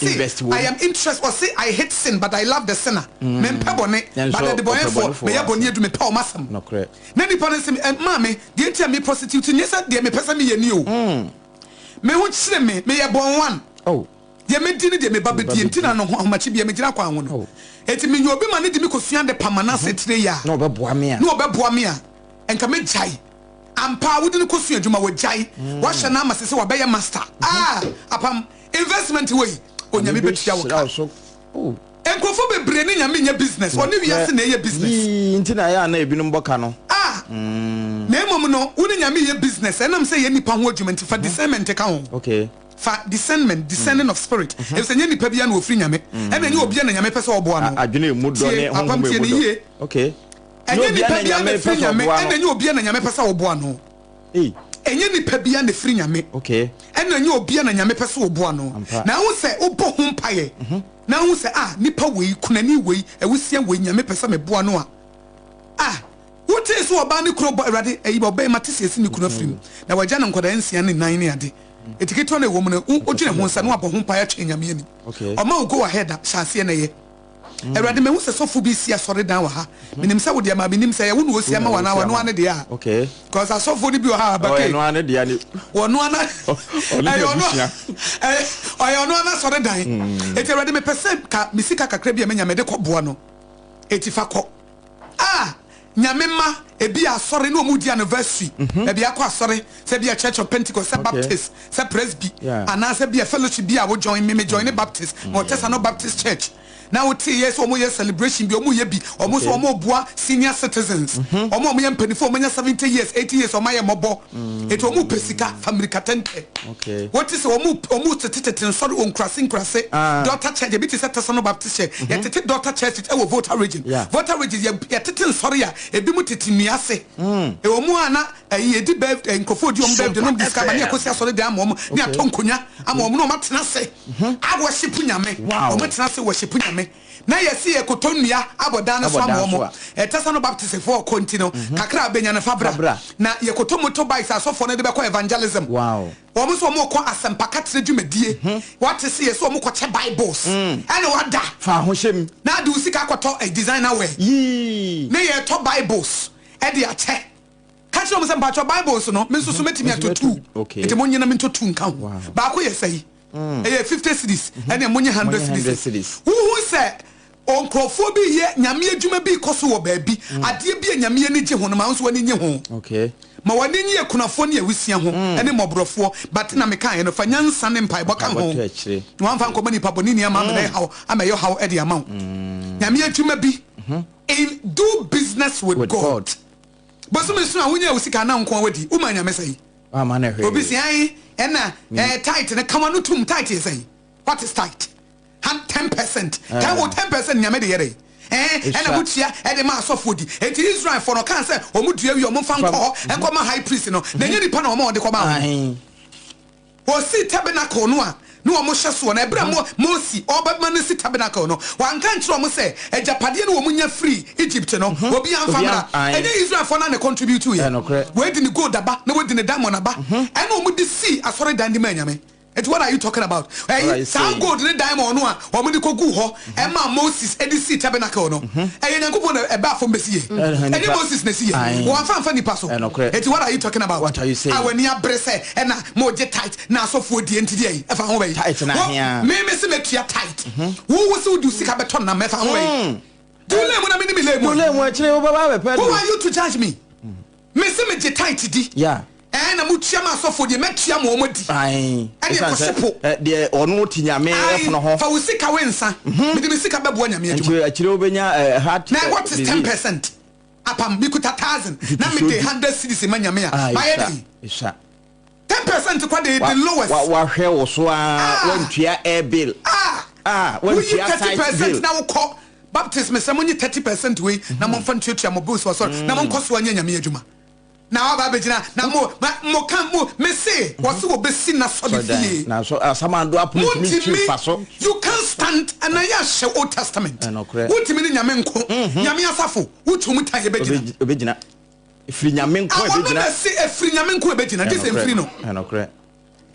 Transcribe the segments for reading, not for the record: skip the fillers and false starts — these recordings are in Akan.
Invest wom. I am interest ɔse I hate sin but I love the sinner mempɛ bɔne Nanso but ɔpɛ adebɔnɛfoɔ bɔnefoɔ meyɛ bɔne asɛm. adu mepɛ wɔn asɛm. Nokorɛ. Na nipa no se me maame deɛ nti a me prostitute nyɛ sɛ deɛ mepɛ sɛ meyɛ ni o me ho kyere me meyɛ born one Oh. deɛ medi ne deɛ meba Me ba bɛdie nti bɛdi. na no ho ahomakye bia megyina kwan ho no Oh. enti menya obi ma no de me kɔsua ade pam anaasɛ tire yɛ a Na ɔbɛboa me a. na ɔbɛboa me a nka mɛgyae. Ampa ara wode no kɔsua adwuma wagyae wahyɛ no ama sese wabɛyɛ master ah apam investment wei Onyame bɛtua wo ka. Nkurɔfoɔ bebree ne Nyame nyɛ business ɔne wiase na ɛyɛ business. Yii nti na ɛyɛ a na ebinom bɔ ka no. Ah na mmom no wo ne Nyame yɛ business ɛnam sɛ ɛyɛ nnipa ho adwuma nti fa discernment ka ho. Okay. Fa discernment, discerning of spirit, efisɛ ɛnyɛ nipa biara na ofiri Nyame ɛna ɛnyɛ obiara na Nyame pɛ sɛ ɔboa no. Adwene emu dɔ Tie ne apam honhom tie emu no dɔ. yie. Okay. Ɛnyɛ Ɛnyɛ obiara nipa na biara na Nyame pɛ ɛfiri sɛ Nyame, ɔboa ɛna no. ɛnyɛ obiara na Nyame pɛ sɛ ɔboa no. Ei. Ɛnyɛ nipa biara na ɛfiri Nyame, Okay. ɛna ɛnyɛ obiara na Nyame pɛ sɛ ɔboa no. Ampa. Na ahu sɛ wobɔ ho mpaeɛ, na ahu sɛ ah nipa wei, kunani wei, awusia wei, Nyame pɛ sɛ meboa no a, ah wotee sɛ ɔbaa ne kunu bɔ, Awurade, ɛyi ɔbaa yi mate sɛ yɛsi ne kunu afiri mu, na wagya no nkwadaa nsia ne nan ne ade. Eti ketewa no a ɛwɔ mu no, wo wodwene ho sɛ na wabɔ ho mpaeɛ atwɛn Nyame anim. Okay. Ɔma wo go ahead a, hyɛ aseɛ na yɛ. Awurade, mahu sɛ sɔfo bi resi asɔredan wɔ ha. Menim sɛ wo deɛ ma menim sɛ ɛyɛ wo na ɔresi ama wo anaa ɔno ara ne deɛ a. Because asɔfoɔ no bi wɔ ha a, Abake, ɔno ara ɛyɛ ɔno ɛyɛ ɔno ara n'asɔredan. Eti Awurade, mepɛ sɛ ka me sika kakra bi a menya mede kɔboa no. Eti fa kɔ. Ah! Nyame mma, ebia asɔre na wɔn redi anniversary, baabi akɔ asɔre, sɛ ebia Church of Pentecost, sɛ Baptist, sɛ Presby, anaasɛ ebia fellowship bi a wo join, me me joine Baptist, mewɔ Tesano Baptist Church, na wo tee yɛ sɛ wɔn yɛ celebration bi, wɔn yɛ bi, wɔn nso wɔn reboa senior citizens, wɔn a wɔn yɛ mpaninfoɔ, wɔn anya 70 years, 80 years, wɔn ayɛ mmɔbɔ, eti wɔn repɛ sika, fa mmirika tɛntɛ. Wote sɛ wɔn wɔn tete tete nsɔre wɔ nkurase nkurase, daughter church, ebi te sɛ Tesano Baptist Church, yɛtete daughter churches wɔ Volta region, Volta region yɛ yɛtete nsɔre a ebi mo tete nnua ase, ɛwɔ mu a na ɛyi yɛdi birthday, nkurɔfoɔ di wɔn birthday na wɔn de sika ba ne yɛkɔsi asɔre dan ama wɔn, ne atɔ nkonwa ama wɔn na wɔn atena ase a worship Nyame, wɔn atena ase worship Nyame. Na yɛse yɛkɔtɔ nnua abɔ dan no so ama wɔn. Tesano Baptistfoɔ rekɔ nti no, kakra a wobɛnya no, fa bra. Na yɛkɔtɔ motor bikes a asɔfoɔ no de bɛkɔ evangelism. Wɔn nso wɔrekɔ asɛmpakatrɛ dwumadie. Woate se yɛse wɔkɔkyɛ Bibles. Ɛna woada. Na ade wo sika akɔtɔ designer wear. Ne yɛretɔ Bibles de akyɛ. Ka kyerɛ wɔn sɛ, Mpakyɛw, Bibles no, me nso so mɛtumi atɔ two. Nti monnye na mentɔ two nka ho. Baako yɛ sɛn? Ɛyɛ 50 cedis, ɛnneɛ monye 100 cedis. Wohu sɛ nkurɔfoɔ bi reyɛ Nyame adwuma bi rekɔ so wɔ baabi, adeɛ bi a Nyame ani gye ho no, ma wo nso w'ani nnye ho. Ma w'ani nnye akunafoɔ ne awisia ho, ne mmɔborɔfoɔ. But na mekaeɛ no, fa nyansa ne mpaebɔ ka ho, na woamfa ankɔma nipa bɔneni ama amena ɛhaw, ama ɛyɛ ɔhaw de ama wo. Nyame adwuma bi, in do business with God. Bosome so a wonyaa wo sika na wo nko ara wadi, womaa Nyame sɛn? Wamma no hwee. Obi se ae ɛna ɛɛ tithe no ka w'ano tom, tithe yɛ sɛn? What is tithe? Han 10%, ten o 10% Nyame de yɛ dɛn? Ɛɛ ɛna motua ɛde ma asɔfoɔ di. Enti Israelfoɔ no ɔkaa sɛ wɔn dua wie a wɔn mfa nkɔ hɔ nkɔ ma high priest no, na ɛnyɛ nipa na wɔn a wɔde kɔ maa wɔn. Wɔsii tabernacle no a na wɔhyɛ soɔ no, ɛberɛ a Mo, Mose ɔrebɛma no asi tabernacle no, wanka ankyerɛ wɔn sɛ agyapadeɛ no wɔn nya firii Egypt no, obiara mfa mmra. Ɛnyɛ Israelfoɔ no ara na ɛcontributuiɛ. Wɔadi ne gold aba, na wɔadi ne diamond aba, ɛna wɔde sii asɔredan de maa Nyame. Nti what are you talking about? Ɛyi, saa gold ne diamond no a wɔde kɔguu hɔ ɛmaa Moses de sii tabernacle no, ɛyɛ Nyankopɔn na ɛbaa fam bɛsi yɛ. Ɛnyɛ Moses na ɛsi yɛ. Wɔamfa amfa nipa so. Nti what are you talking about? A w'ani abere sɛ ɛna mogye tithe na asɔfoɔ die nti deɛ yi, ɛfa ho bɛyi? Wo, me me se mɛtua tithe. Wo wo se wode wo sika bɛtɔ nam, ɛfa ho bɛyi? Di wo lane mu na me ni me lane mu. Who are you to judge me? Me se megye tithe di. Ɛɛ na motua ma asɔfoɔ deɛ, mɛtua ma wɔn adi. Ae, Ɛneɛ ɛsiane kɔhye sɛ po. ɛ, deɛ ɔno te Nyame Ae, ɛpono ho. fa wo sika we nsa. Mede me sika bɛboa Nyame adwuma. Nti akyire wobɛnya ɛ, heart Na ɛ, what is ten disease. percent? Apam, mekuta thousand na Ntotosoɔ mede du. hundred cedis ma Nyame a, Ah, mayɛ esua, dɛn? esua. 10% kora de Wa, the lowest. wa, wahwɛ wo so ara, Ah! wantua air bill. Ah! Ah, Woyi wantua 30 site percent bill. na wokɔ Baptist mesrɛ monye 30% wei na momfa ntuatua mo bills wɔ asɔre na monkɔ so anyɛ Nyame adwuma. Na waba abɛgyina na mo ma mo ka mo mese wɔse wɔbɛsi n'asɔre fie. Na so asamando apono ntumi ntwi Montumi mfa so. you can't stand ɛna yɛ ahyɛ Old Testament. Ɛnokorɛ. Wontumi ne Nyame nko. Nyame asafo wotu mu tan ɛbɛgyina. Ɛbɛgyina. Ɛfiri Nyame nko Ah, ɔno ɛbɛgyina. na ɛse ɛfiri Nyame nko ɛbɛgyina gye sɛ ɛmfiri no. Ɛnokorɛ.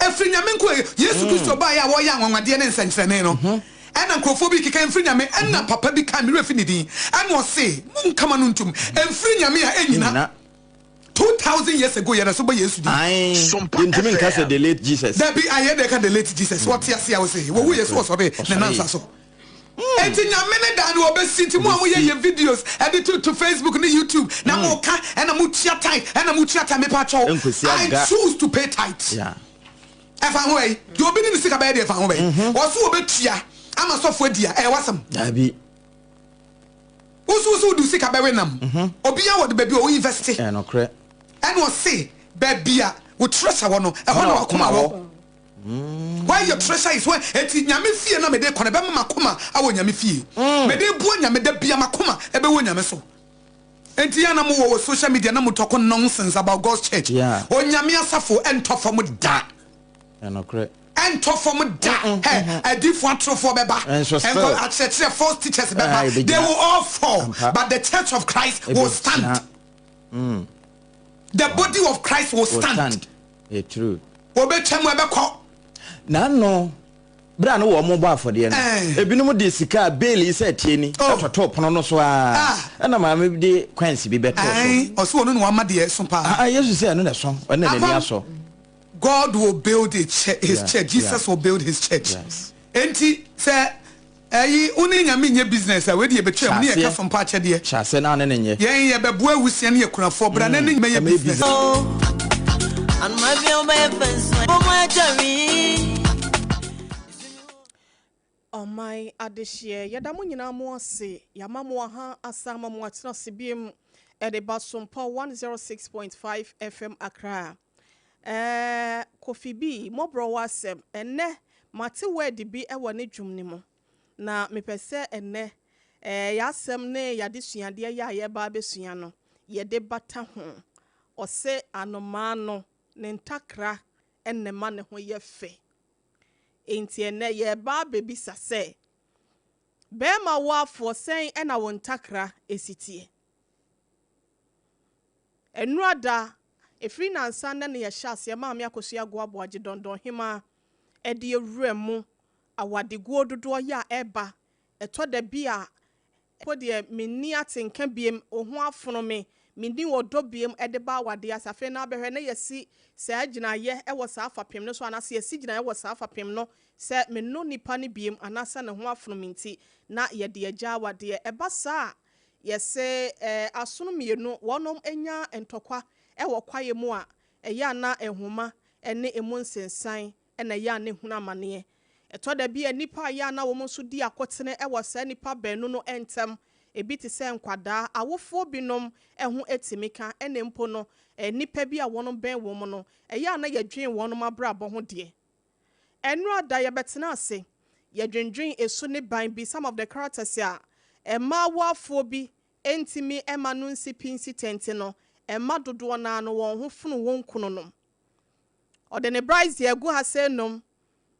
Ɛfiri Nyame nko ɛ. Yesu Kristo baeɛ a wɔreyɛ anwanwadeɛ ne nsɛnkyerɛnne no, ɛna nkurɔfoɔ bi rekeka ɛmfiri Nyame, ɛna papa bi kae, me werɛ fi ne din, ɛna ɔse, monka ma no ntom, ɛmfiri Nyame a ɛnnyina. 2000 years ago yɛda so bɔ Yesu din. Ae, yɛntumi nka sɛ the late Jesus. Dabi, ae yɛde ka the late Jesus, ɔte ase a ɔse, wɔwuiɛ so ɔsɔree ne nansa so. Enti Nyame ne da no ɔbɛsi, nti mo a moyɛ yɛ videos ɛde to to Facebook ne YouTube na mo ka ɛna mo tua tithe ɛna mo tua tithe mepa kyɛw I choose to pay tithe ɛfa ho bɛyi deɛ obi ne ne sika bɛyɛ deɛ ɛfa ho bɛyi ɔso ɔbɛtua ama sɔfo adi a ɛyɛ wasɛm. Dabi. Woso woso wode sika bɛwe nam obiara wɔ de baabi a ɔ invest ɛnokorɛ ɛna ɔse baabi a wo treasure wɔ no ɛhɔ na wakoma wɔ. Where your treasure is where eti Nyame fie na mede kɔ no ɛbɛma makoma awɔ Nyame fie. Mede boa Nyame da bia makoma ɛbɛwɔ Nyame so. Enti yɛ na mo wɔ wɔ social media na mo talk nonsense about God's church. Onyame asafo ɛntɔ fam da. Ɛnokorɛ. Ɛntɔ fam da. Hɛ adiifoɔ atorofoɔ bɛba. Ɛnkɔ akyerɛkyerɛ false teachers bɛba. They will all fall but the church of Christ will stand. The body of Christ will stand. Ɛyɛ true. Wɔbɛtwa mu ɛbɛkɔ. N'ano, berɛ a na wɔrebɔ afɔdeɛ no, ebinom de sika a Baal yi sɛ ɛteɛ ni totoo pono no so ara, ɛnna maame bi de kwansi bi bɛtoo so. Ɔse ɔno na wama deɛ ɛso paa. Yesu sɛ ɛno na ɛso, ɔno na n'ani asɔ. God will build his church, Jesus will build his church. Enti sɛ Ɛyi wo ne Nyame nyɛ business a wei deɛ yɛbɛtwa mu ne yɛka so mpo akyɛdeɛ. Hyɛ aseɛ na wo ne no nyɛ. Yɛn yɛbɛboa awusia ne akunafoɔ bra na ne mɛyɛ business. Ɔman adehyeɛ, yɛda mo nyinaa mo ase, yɛama mo aha asan ama mo atena ase biom de ba Sompɔ 106.5 FM Accra. Ɛɛ Kofi B, mmɔborɔ wɔ asɛm. Ɛnnɛ, mate word bi wɔ ne dwom no mu, na mepɛ sɛ ɛnnɛ, ɛɛ y'asɛm ne y'adesuadeɛ yi a yɛreba abɛsua no, yɛde bata ho. Ɔse anomaa no, ne ntakra na ɛma ne ho yɛ fɛ. Enti ɛnnɛ, yɛreba abɛbisa sɛ, Barima woafoɔ, sɛn na wo ntakra si teɛ? Nnora da, ɛfiri nnansa nnɛ na yɛhyɛ aseɛ Maame Akosua Agoa Aboagye Dɔndɔn Hemaa de awura mu awadeguo dodoɔ yɛ a ɛba, ɛtɔ da bi a mpo deɛ menni atenka biem, wo ho afono me, menni ɔdɔ biem de ba awadeɛ ase. Afei na abɛhwɛ na yɛasi saa gyinaeɛ wɔ saa fapem no so anaasɛ yɛasi gyinaeɛ wɔ saa fapem no sɛ mennɔ nipa no biem anaasɛ ne ho afono me nti na yɛde agya awadeɛ. Ɛba saa a, Yɛse asono mmienu wɔnom nya ntɔkwa wɔ kwaeɛ mu a, ɛyɛ a na nhoma ne emu nsensan na ɛyɛ a na ehunu amaneɛ. Ɛtɔ da bi a nnipa a ɛyɛ a na wɔn nso di akotene wɔ saa nnipa baanu no ntam, ebi te sɛ nkwadaa, awofoɔ binom ho tumi ka, ɛna mpo no nnipa bi a wɔn bɛn wɔn no, ɛyɛ a na yɛdwen wɔnom abrabɔ ho deɛ. Ɛnora da yɛbɛtena ase yɛdwendwen esu ne ban bi, some of the characters a mmaa awoafoɔ bi ntumi mma no nsi pi nsi tɛnti no, mma dodoɔ no ara no wɔn ho fono wɔn kununom. Ɔde ne brazier agu ha sɛ nom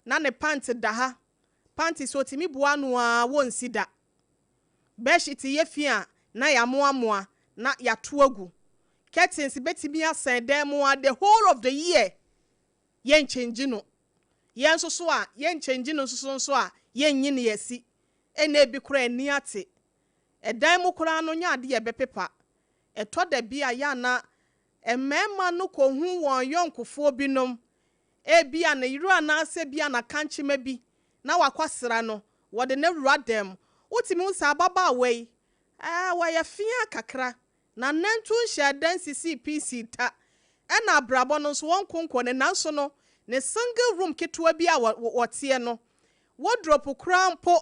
na ne pant da ha, panty sɛ ɔtumi bua ano ara wɔnsi da. Bedsheet yɛ fi a na yɛamoamoa na yɛato agu. Curtains bɛtumi asɛn dan mu ara the whole of the year. Yɛnkyɛngyi no. Yɛn nso so a, yɛnkyɛngyi no nso so nso a, yɛnnyi no asi. Ɛna ebi koraa ani ate. Ɛdan mu koraa no nyɛ ade a ɛbɛpepa. Ɛtɔ da bi a yɛ a na mmarima no kɔhu wɔn yɔnkofoɔ binom, ebia ne yere anaasɛ ebia n'akankyema bi na wakɔsra no, wɔde no awura dan mu. Wotumi hu sɛ ababaawa yi, ɛɛ, ɔyɛ feaa kakra, Na nantu nhyɛɛ da nsisii pi sii ta. Ɛna abrabɔ no nso wɔnkonkɔn no nanso no ne single room ketewa bi a wɔteɛ no wardrobe koraa mpo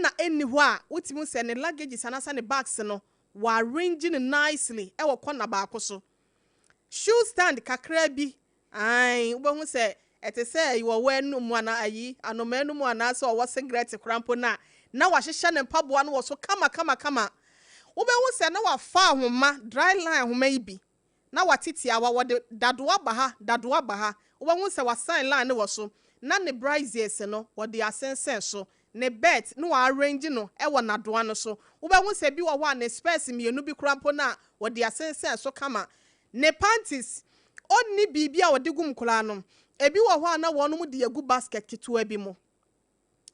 na ɛnni hɔ a wotumi hu sɛ ne luggages anaasɛ ne bags no wɔ arrange no nicely wɔ corner baako so. Shoe stand kakraa bi Aane, wobɛhu sɛ ɛte sɛ ayi ɔwɔ anum anaa ayi anomaa anum anaasɛ ɔwɔ sigaret koraa mpo no a, na wahyehyɛ ne mpaboa no wɔ so kama kama kama. Wobɛhu sɛ na wafa ahoma, dry line ahoma yi bi, na wate tiawa, wɔde dadoa ba ha, dadoa ba ha. Wobɛhu sɛ wasan line no wɔ so, na ne braziers no, wɔde asensɛn so, ne belt na wa arrange no wɔ n'adoa no so. Wobɛhu sɛ bi wɔ hɔ a ne specs mmienu bi koraa mpo no a, wɔde asensɛn so kama. Ne panties, ɔnni biribi a ɔde gu mu koraa no. Ebi wɔ hɔ a na wɔnom de agu basket ketewa bi mu.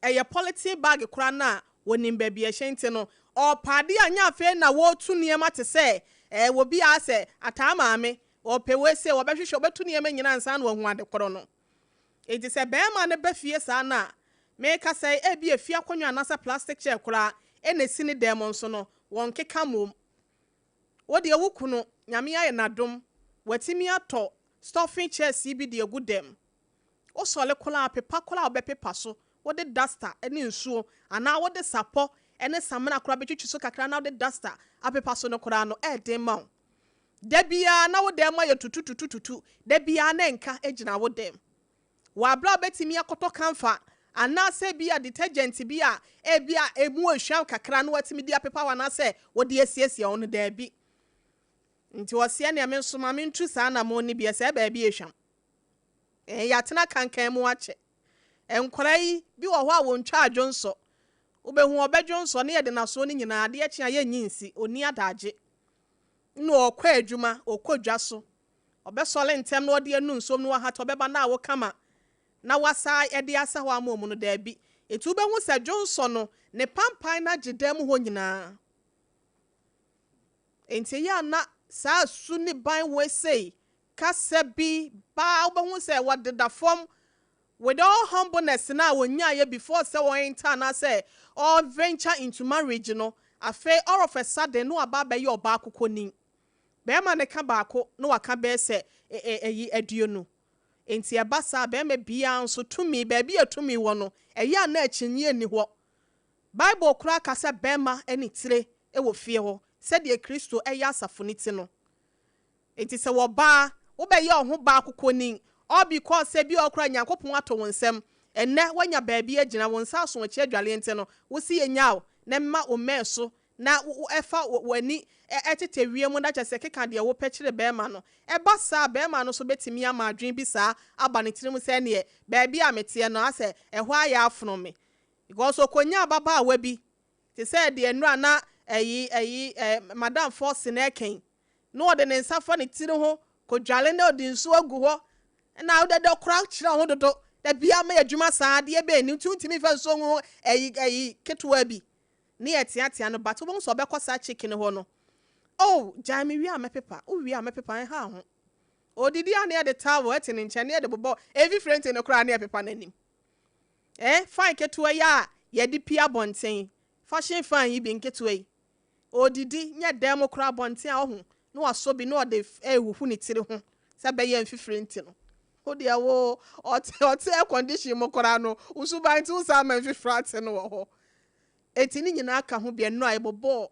Ɛyɛ polythene bag koraa no a wɔnim baabi ɛhyɛ nti no, ɔɔpɛ adeɛ a nyɛ afei na wɔɔtu nneɛma te sɛ ɛɛ obi a asɛ ataa maame, ɔɔpɛ wei sei, ɔbɛhwehwɛ, ɔbɛtu nneɛma nyinaa ansa na wahu ade korɔ no. Enti sɛ barima no ba fie saa no a, merekasa yi, ebia efie akonnwa anaasɛ plastic chair koraa na esi ne dan mu nso no, wɔnkeka mmom. Wo deɛ wo kunu, Nyame ayɛ no adom, watumi atɔ stuffing chairs yi bi de agu dam. Wosɔre koraa a, pepa koraa a wobɛpepa so, wode duster ne nsuo anaa wode sapɔ ne samina koraa bɛtwitwi so kakra na wode duster apepa so no koraa no, ɛyɛ den ma wo. Da biara na wo dan mu ayɛ tutututututu, da biara na nka gyina wo dam. Wɔ abere a wobɛtumi akɔtɔ camphor anaasɛ ebia detergent bi a ebia emu ehwam kakra na watumi de apepa hɔ anaasɛ wode asiesie hɔ no, daabi. Nti ɔseɛ nea me nso ma mentu saa anammɔn no bi, ɛsɛɛ baabi ehwam. Ɛɛ, yɛatena kankan mu akyɛ. Nkwadaa yi bi wɔ hɔ a wɔntwa adwonsɔ. Wobɛhu ɔbɛdwonsɔ ne yɛde n'asoɔ no nyinaa, adeɛ kye a yɛnnyi nsi, ɔnni adagye. Nna ɔkɔ edwuma, ɔkɔ dwa so. Ɔbɛsɔre ntsɛm na ɔde enu nsuom na ɔahata, ɔbɛba na awo kama na ɔasan de asa hɔ ama ɔmu no, daabi. Ntsi wobehu sɛ dwonsɔ no, ne pampan no agye dan mu hɔ nyina. Ntsi eyɛ a na saa su ne ban wei sei kasa bi ba a wobɛhu sɛ wɔdeda fam with all humbleness no a wɔnyaeɛ before sɛ wɔ enter anaasɛ ɔ venture into marriage no, afei all of a sudden na waba abɛyɛ ɔbaa kokoni. Barima no ka baako na waka bɛyɛ sɛ ɛyi aduonu. Enti ɛba saa a, barima biara nso tumi, baabi a tumi wɔ no, ɛyɛ a na akyinnyeɛ nni hɔ. Bible koraa ka sɛ barima ne tire wɔ fie hɔ, sɛdeɛ Kristo yɛ asafo no ti no. Enti sɛ wɔba a, wobɛyɛ wo ho baa kokoni, all because sɛ bi wɔ hɔ koraa a Nyankopɔn ato wo nsam, ɛnnɛ woanya baabi agyina, wo nsa aso akyi adwaleɛ nti no, wose yɛnyaa wo na mma wo mmɛn so na wo fa w'ani tetɛ wiem na kyerɛ sɛ keka deɛ wopɛ kyerɛ barima no. Ɛba saa a, barima no nso bɛtumi ama adwene bi saa aba ne tirim sɛ ɛneɛ baabi a meteɛ no asɛ ɛhɔ ayɛ afono me because ɔkɔnya ababaawa bi te sɛ deɛ nnora na ɛyi ɛyi eh, Madam Forson ɛka yi, na ɔde ne nsa fa ne tiri ho kɔdwale na ɔde nsuo agu hɔ na wode dɛ kora kyerɛ wo ho dodo da biara mɛyɛ adwuma saa adeɛ bɛn ni nti wontumi mfa nsuo ngu ho ɛyi ɛyi ketewa bi ne yɛteatea no but wobɛhu sɛ ɔbɛkɔ saa chick no hɔ no oh gyae me wie a mɛpepa wo wie a mɛpepa ɛnha ho ɔdidi a ne yɛde towel ɛte ne nkyɛn ne yɛde bobɔ ɛmfifire nti no koraa ne yɛpepa n'anim Eh fan ketewa yi a yɛde pue abɔnten, fashion fan yi bi nketewa yi, ɔredidi nyɛ dan mu koraa abɔnten a ɔho na wasɔ bi na ɔde rehuhu ne tiri ho sɛ ɛbɛyɛ mfifire nti no. Wo deɛ wo ɔte ɔte air condition mu koraa no, wo suban nti wo saa ma mfifire ate no wɔ hɔ. Enti ne nyinaa ka ho bi ɛno a yɛbobɔɔ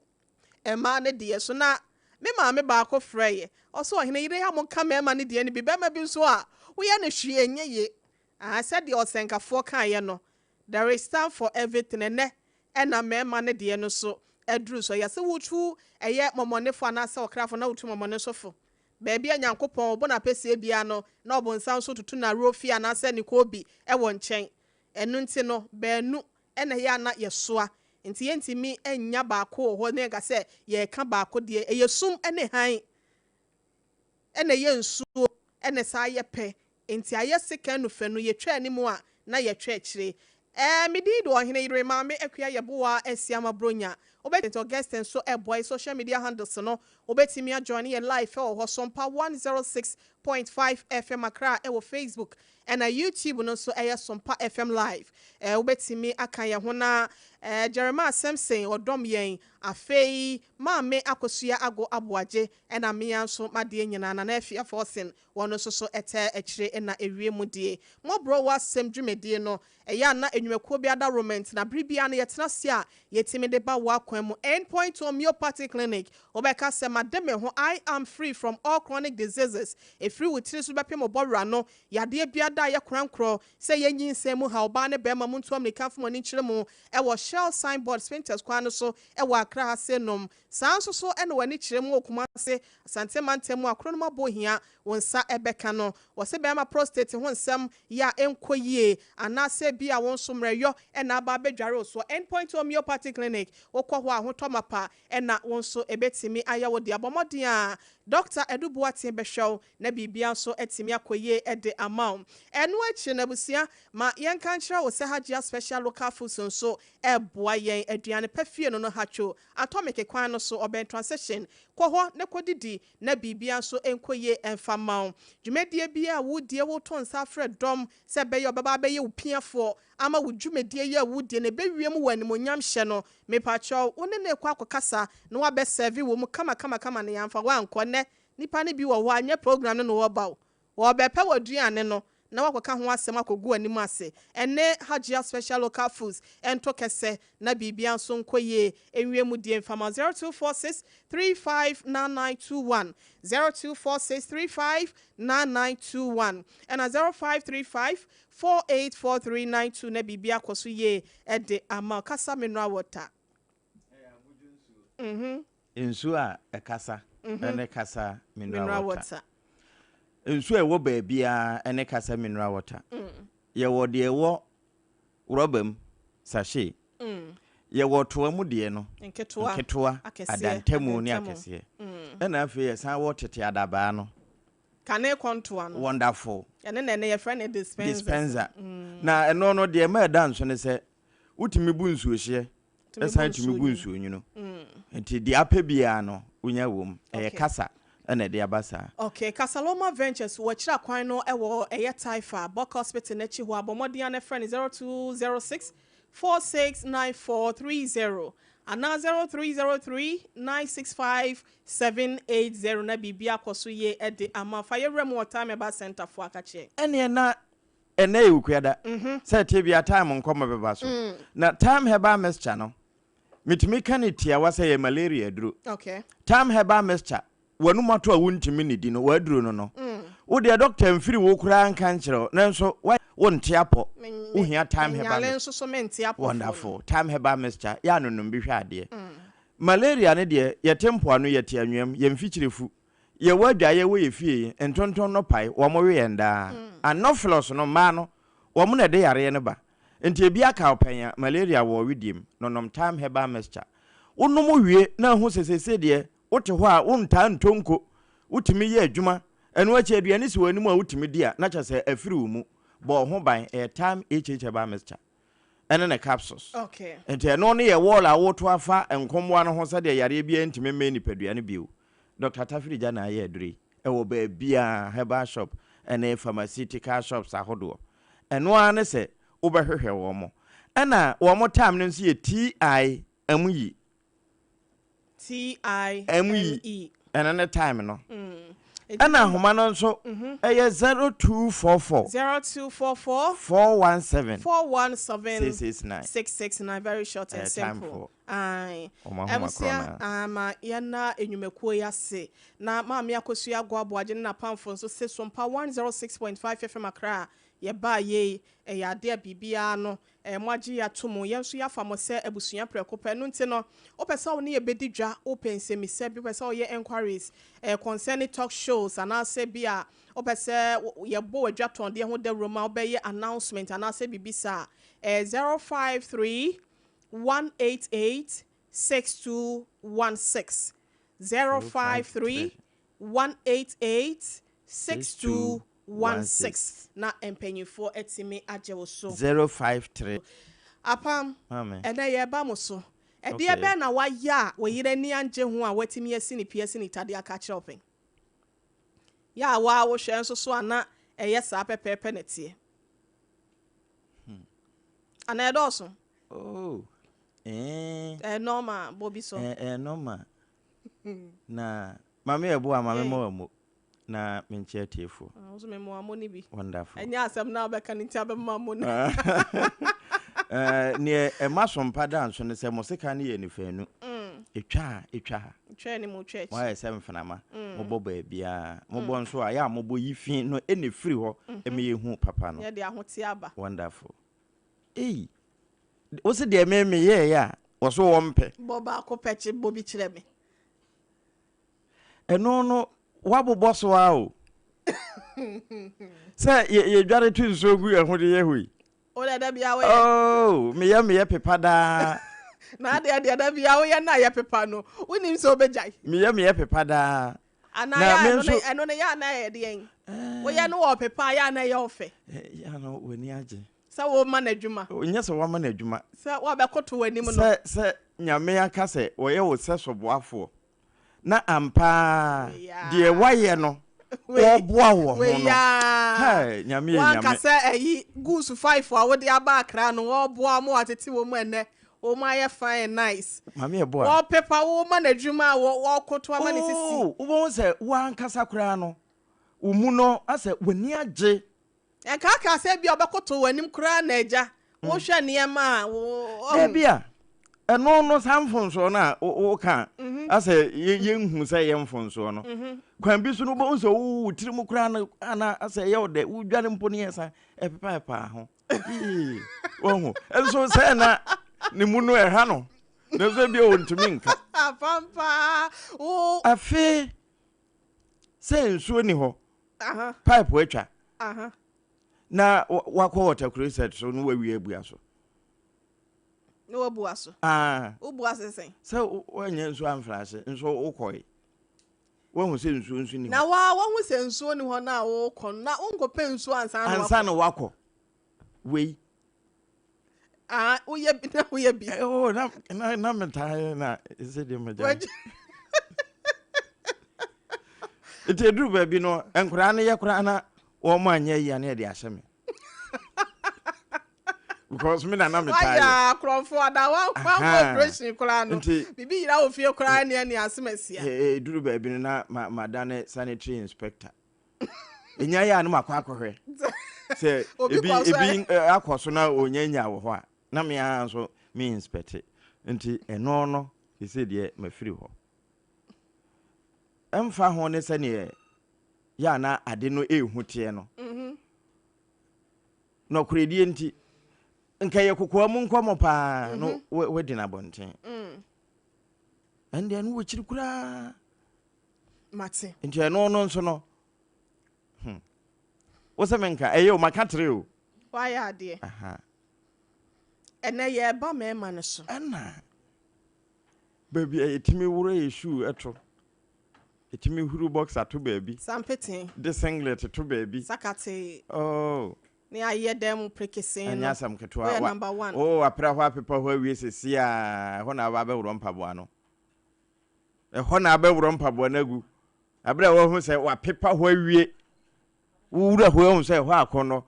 mmaa no deɛ so na me maame baako frɛeɛ ɔsɛ ɔhene yere a monka mmarima no deɛ no bi bɛrima bi nso a woyɛ no hwee ɛnyɛ ye. Ahaa sɛdeɛ ɔsɛnkafoɔ kaeɛ no, there is time for everything, ɛnnɛ ɛna mmarima no deɛ no so aduru so, ɛyɛ sɛ wotu ɛyɛ mɔmɔnefoɔ anaasɛ ɔkrafoɔ na wotu mɔmɔne nso fo. Baabi a Nyankopɔn ɔbɔ n'apɛsie biara no na ɔbonsam nso tutu n'aworɔfie anaasɛ ne koobi wɔ nkyɛn. Ɛno nti no baanu na ɛyɛ a na yɛsoa, nti yɛntumi nnya baako wɔ hɔ na yɛnka sɛ yɛreka baako deɛ, ɛyɛ sum ne hann. na ɛyɛ nsuo na ɛsan yɛ pɛ, enti ayɛ sekan nufanu, yɛtwa anim a na yɛtwa akyire. Ɛɛ me din de Ɔhene Yere Maame Akua Yeboah Asiamah Bronya. Wobɛ St Augustine nso ɛboa yɛ social media handles no, wobɛtumi a join yɛ live ɛwɔ hɔ, Sompa 106.5 FM Accra ɛwɔ Facebook, ɛna YouTube no nso ɛyɛ Sompa FM live. Ɛɛ wobɛtumi aka yɛn ho na ɛɛ Jeremiah Simpson ɔdɔm yɛn, afei Maame Akosua Ago Aboagye Ɛna mea nso m'adeɛ nyinaa Nana Afia Forson wɔn nso so ɛtɛ akyire na ɛwie mu die. Mmɔborɔ wɔ asɛm dwumadie no ɛyɛ a na nnwumakuo bi adaworoma nti na bere biara no yɛtena ase a yɛtumi de ba wo akwan mu. End Point Homeopathy Clinic wobɛka sɛ made me ho I am free from all chronic diseases ɛfiri wo tiri so bɛpem wo bɔwerɛ ano yadeɛ biara da a ɛyɛ korankorɔ sɛ ɛyɛ nyinsɛn mu haw ɔbaa ne barima montu ammirika mfa mo ani nkyerɛ mu ɛwɔ Shell signboard Spintex kwan no so ɛwɔ Accra ha sei nom Saa ara nso so na w'ani kyerɛ mu wɔ Kumase, Asante mantam mu a kuro no mu abɔ hia wo nsa bɛka no. Wɔse bɛrima prostate ho nsɛm yɛ a ɛnkɔ yie anaasɛ ebia wo nso mmerɛyɔ na aba abɛdware wo soɔ. End Point Homeopathy Clinic, wokɔ hɔ a ahotɔ mapa na wo nso ɛbɛtumi ayɛ wo dea. Bɔ mmɔden a Dɔkta Adu Boateng bɛhwɛ wo na biribiara nso atumi akɔ yie de ama wo. Ɛno akyi no abusua, ma yɛnka nkyerɛ wo sɛ Hajia Special Local Foods nso reboa yɛn. Aduane pa fie no no Hatcho, Atomic kwan no so, ɔbɛn Transition. Kɔ hɔ na kɔdidi na biribiara nso nkɔ yie mfa mma wo. Dwumadie biara a wodie, woto nsa afrɛ dɔm sɛ ɛbɛyɛ a wɔbɛba abɛyɛ wo piafoɔ ama wo dwumadie yi a wodie no ɛbɛwie mu wɔ animuonyam hyɛ no, mepakyɛw, wo ne no rekɔ akɔkasa na wabɛ serve wo mu kama kama kama na yɛamfa wo ankɔ. Nnɛ, nnipa no bi wɔ hɔ a, nyɛ program no na wɔreba o, wɔrebɛpɛ w'aduane no na woakɔka ho asɛm akɔgu w'anim ase. Ɛne Hajia Special Local Foods nto kɛsɛ na biribiara nso nkɔ yie nwie mu die mfa ma 0246 35 9921, 0246 35 9921 ɛna 0535 484392 na biribi akɔ so yie de ama wo. Kasa mineral water. Nsuo a ɛkasa ne kasa mineral water. Nsuo a ɛwɔ baabiara ne kasa mineral water. Yɛwɔ deɛ ɛwɔ rɔba mu, sachet. Yɛwɔ toa mu deɛ no, nketewa, adantamu ne akɛseɛ. Ɛna afei yɛsan wɔ tete adabaa no. Kane kɔntoa no. Wonderful. Ɛno na ɛnɛ yɛfrɛ no dispenser. Dispenser. Na ɛno no deɛ ɛma ɛda nso ne sɛ wotumi bu nsuohyeɛ ɛsan tumi gu nsuo nwunu. Nti deɛ apɛ biara no wonya wɔ mu. Ɛyɛ kasa ɛna ɛde aba saa. Okay, Kasaloma Ventures wɔakyiri akwan no wɔ ɛyɛ Taifa, Bok Hospital no akyi hɔ a, bɔ mmɔden ara na frɛ no 0206 469430 anaa 0303 965 780 na biribi akɔ so yie de ama wo. Fa yɛ wura mu wɔ Time Herbal Centre foɔ akakyɛ. Ɛneɛ na ɛnɛ yɛ Okuada, sɛ ɛteɛ biara Time nkɔmmɔ bɛba so. Na Time Herbal Mixture no, metumi ka no tiawa sɛ ɛyɛ malaria aduro. Time Herbal Mixture, w'anum ato a wontumi nnidi no, w'aduro no no. Wo deɛ dɔkta mfiri wo koraa nka nkyerɛ wo, nanso wonte apɔ, wohia Time Herbal Mixture. Wonderful. Time Herbal Mixture, yɛ anonom bi hwɛ adeɛ. Malaria no deɛ, yɛte mpoano, yɛte anweam, yɛn mfikyire fu, yɛwɔ adwaeɛ wɔ yɛn fie, ntonton no pae, wɔn we yɛn daa. Anopheles no, mmaa no, wɔn na ɛde yareɛ no ba. Nti ebi aka wo pɛn a, malaria wɔ wo wedeɛ mu, no nom Thyme Herbal Mixture. Wonom wie na ahu sɛ seesei deɛ, wote hɔ a, wontaa ntɔ nko, wotumi yɛ adwuma, ɛno akyi aduane si w'anim a wotumi di a, na kyerɛ sɛ afiri wo mu. Bɔ wo ho ban, ɛyɛ Thyme HH Herbal Mixture. ɛne ne capsules. Okay. Nti ɛno no yɛ wall a woto afa nkommoa no ho sɛdeɛ yareɛ biara ntumi mmɛn nipadua no bio. Dr. Tafirigya na ayɛ aduro yi. Ɛwɔ baabiara, herbal shop ne pharmaceutical shops ahodoɔ. Ɛno ara ne sɛ wobɛhwehwɛ wɔn. Ɛna wɔn time no nso yɛ TIME. T-I-M-E. Ɛno ne time no. Ɛna ahoma no nso ɛyɛ 0244. 0244. 417. 417. 669. 669. Very short and simple. Aye. Abusua ama yɛna enyumakuo yi ase na maame Akosua Agoaboagye ne n'apamfo nso se Sompa 106.5 FM Accra yɛbaa yei ɛyɛ adeɛ a biribiara no Moagye yɛn ato mu, yɛn nso yɛafa mo sɛ abusua prɛko pɛ. Ɛno nti no, wopɛ sɛ wo ne yɛn bɛdi dwa, wopɛ nsɛmmisa bi, wopɛ sɛ woyɛ enquiries concerning talk shows, anaasɛ bi a wopɛ sɛ yɛbɔ w'adwatɔndeɛ ho dawuro ma wobɛyɛ announcement anaasɛ biribi saa a, ɛyɛ 053 188 6216. 053 188 6216 na mpanyinfoɔ atumi agye wo so. 053. Apam, ɛnɛ yɛreba mo so. Ɛdeɛ bɛn na wayɛ a wo yere ani angye ho a watumi asi ne pi asi ne ta de aka akyerɛ wo pɛn? Yɛ a wo ara wohwɛ nso so a na ɛyɛ saa pɛpɛɛpɛ na ɛteɛ. Anaa ɛdɔɔso? Oh, eh. Ɛyɛ normal, bɔ bi so. Ɛyɛ normal. Na Maame Yeboah ma me mmɔ w'ammo na menkyɛ atiefoɔ. Ah, wo nso me mmɔ w'ammo no bi. Wonderful. Ɛnyɛ asɛm no a wobɛka no nti abɛma ammo no. Eh, neɛ ɛma sompa da nso ne sɛ mo sekan no yɛ nifaanu. Ɛtwa ha, ɛtwa ha. Ɛtwa anim, ɛtwa akyi. Moayɛ sɛ mfenama. Mobɔ baabiara. Mobɔ nso a, yɛ a mobɔ yi fi no ɛna ɛfiri hɔ ɛma yɛhu papa no. Yɛde ahoteɛ aba. Wonderful. Ei, wo se deɛ me meyɛeɛ a, wɔ so wɔmpɛ. Bɔ baako pɛ kye bɔ bi kyerɛ me. Ɛno no, woabobɔ so ara o. Sɛ yɛdware to nsuo gu yɛn ho de yɛ hɔ yi. Wo deɛ da biara woyɛ. Oh, meyɛ meyɛ pepa daa. Na adeɛ deɛ da biara woyɛ na yɛ pepa no, wonim sɛ wobɛgyae. Meyɛ meyɛ pepa daa. Anaa yɛ a ɛno no ɛno no yɛ a na ɛyɛ deɛn? Woyɛ no wɔ ɔpepa a yɛ a na ɛyɛ wo fɛ. Yɛ a na w'ani agye. Sɛ woma no adwuma. Nyɛ sɛ woama no adwuma. Sɛ wabɛkoto w'anim no. Sɛ sɛ Nyame aka sɛ ɔyɛ wo sɛso boafoɔ na ampa ara deɛ woayɛ no ɔreboa wo wɔ ho no. Hey, Nyame yɛ Nyame. Wanka sɛ ayi goose five a wode aba Accra no ɔreboa wɔn watete wɔn mu ɛnɛ wɔn ayɛ fine and nice. Maame ɛboa. Wɔpepa wo ma no adwuma a wɔkoto ama ne sisi. Oh, wobɛhu sɛ wo ankasa koraa no wo mu no asɛ w'ani agye. Ɛnkaakaa sɛ ebia ɔbɛkotow w'anim koraa na agya, wohwɛ nneɛma a wo. Dabi a, ɛno no saa mfomsoɔ no a woka a, asɛ yɛnhu sɛ ɛyɛ mfomsoɔ no. Kwan bi so no wobɛhu sɛ wo tiri mu koraa no ana asɛ ɛyɛ wo dɛ, wodwane mpo no yɛ sa ɛpepaepaa ho. Yii, wahu. Nso sɛ na ne mu no ɛha no, nanso ebia ɔntumi nka. Apampaa, wo. Afei, sɛ nsuo ni hɔ, pipe atwa na wakɔ water closet so na wawie abua so. Na wabua so. Ah. Wobua so sɛn? Sɛ woanya nsuo amfrase nso wokɔe. Woahu sɛ nsuo nso ni hɔ. Na waa woahu sɛ nsuo ni hɔ na wokɔ no na wonkɔpɛ nsuo ansa na wakɔ. Ansa na wakɔ. Wei. Ah, woyɛ bi na woyɛ bi. Eh, oh, na na na metaa yɛ na ɛsɛ deɛ magya. Nti eduru baabi no, nkoraa no yɛ koraa na wɔn anyɛ yie ne yɛde ahyɛ me. Because me na na metaa yɛ. Wayɛ akorɔmfo ada wankɔ operation koraa no. Nti bibi yira wɔ fie koraa ne ɛne asem asia. Eduru baabi no na ma madane sanitary inspector. Enya yɛ a na makɔ akɔhwɛ sɛ ebi ebi akɔ so na onya nya wɔ hɔ a na me ara nso me inspect. Nti ɛno no sese deɛ mafiri hɔ. Ɛmfa ho ne sɛdeɛ yɛ a na ade no ɛrehu teɛ no. Mhm. Nɔkorɛdie nti, nka yɛ kokoa mu nkɔmmɔ paa no mhm. wadi no abɔnten. Mm. Ɛndeɛ no wɔkyiri koraa. Mate. Nti ɛno no nso no, hmm. Wo sɛ menka, ɛyɛ o, maka tere o. Wayɛ adeɛ. Aha. Ɛnɛ yɛreba mmarima no so. Ɛna baabi a yɛtumi worɔ yɛ shoe to, yɛtumi huru boxer to baabi. Sampeten. De singlet to baabi. Sakate. Oh. Ne ayɛ dan mu prekesee no. Ɛnyɛ asɛm ketewa. Woyɛ number one. Oh, apra hɔ apepa hɔ awie sesie a, ɛhɔ na aba abɛworɔ mpaboa no. Ɛhɔ na abɛworɔ mpaboa no agu. Ɛberɛ a wahu sɛ wapepa hɔ awie, wowura hɔ ahu sɛ ɛhɔ akɔnnɔ,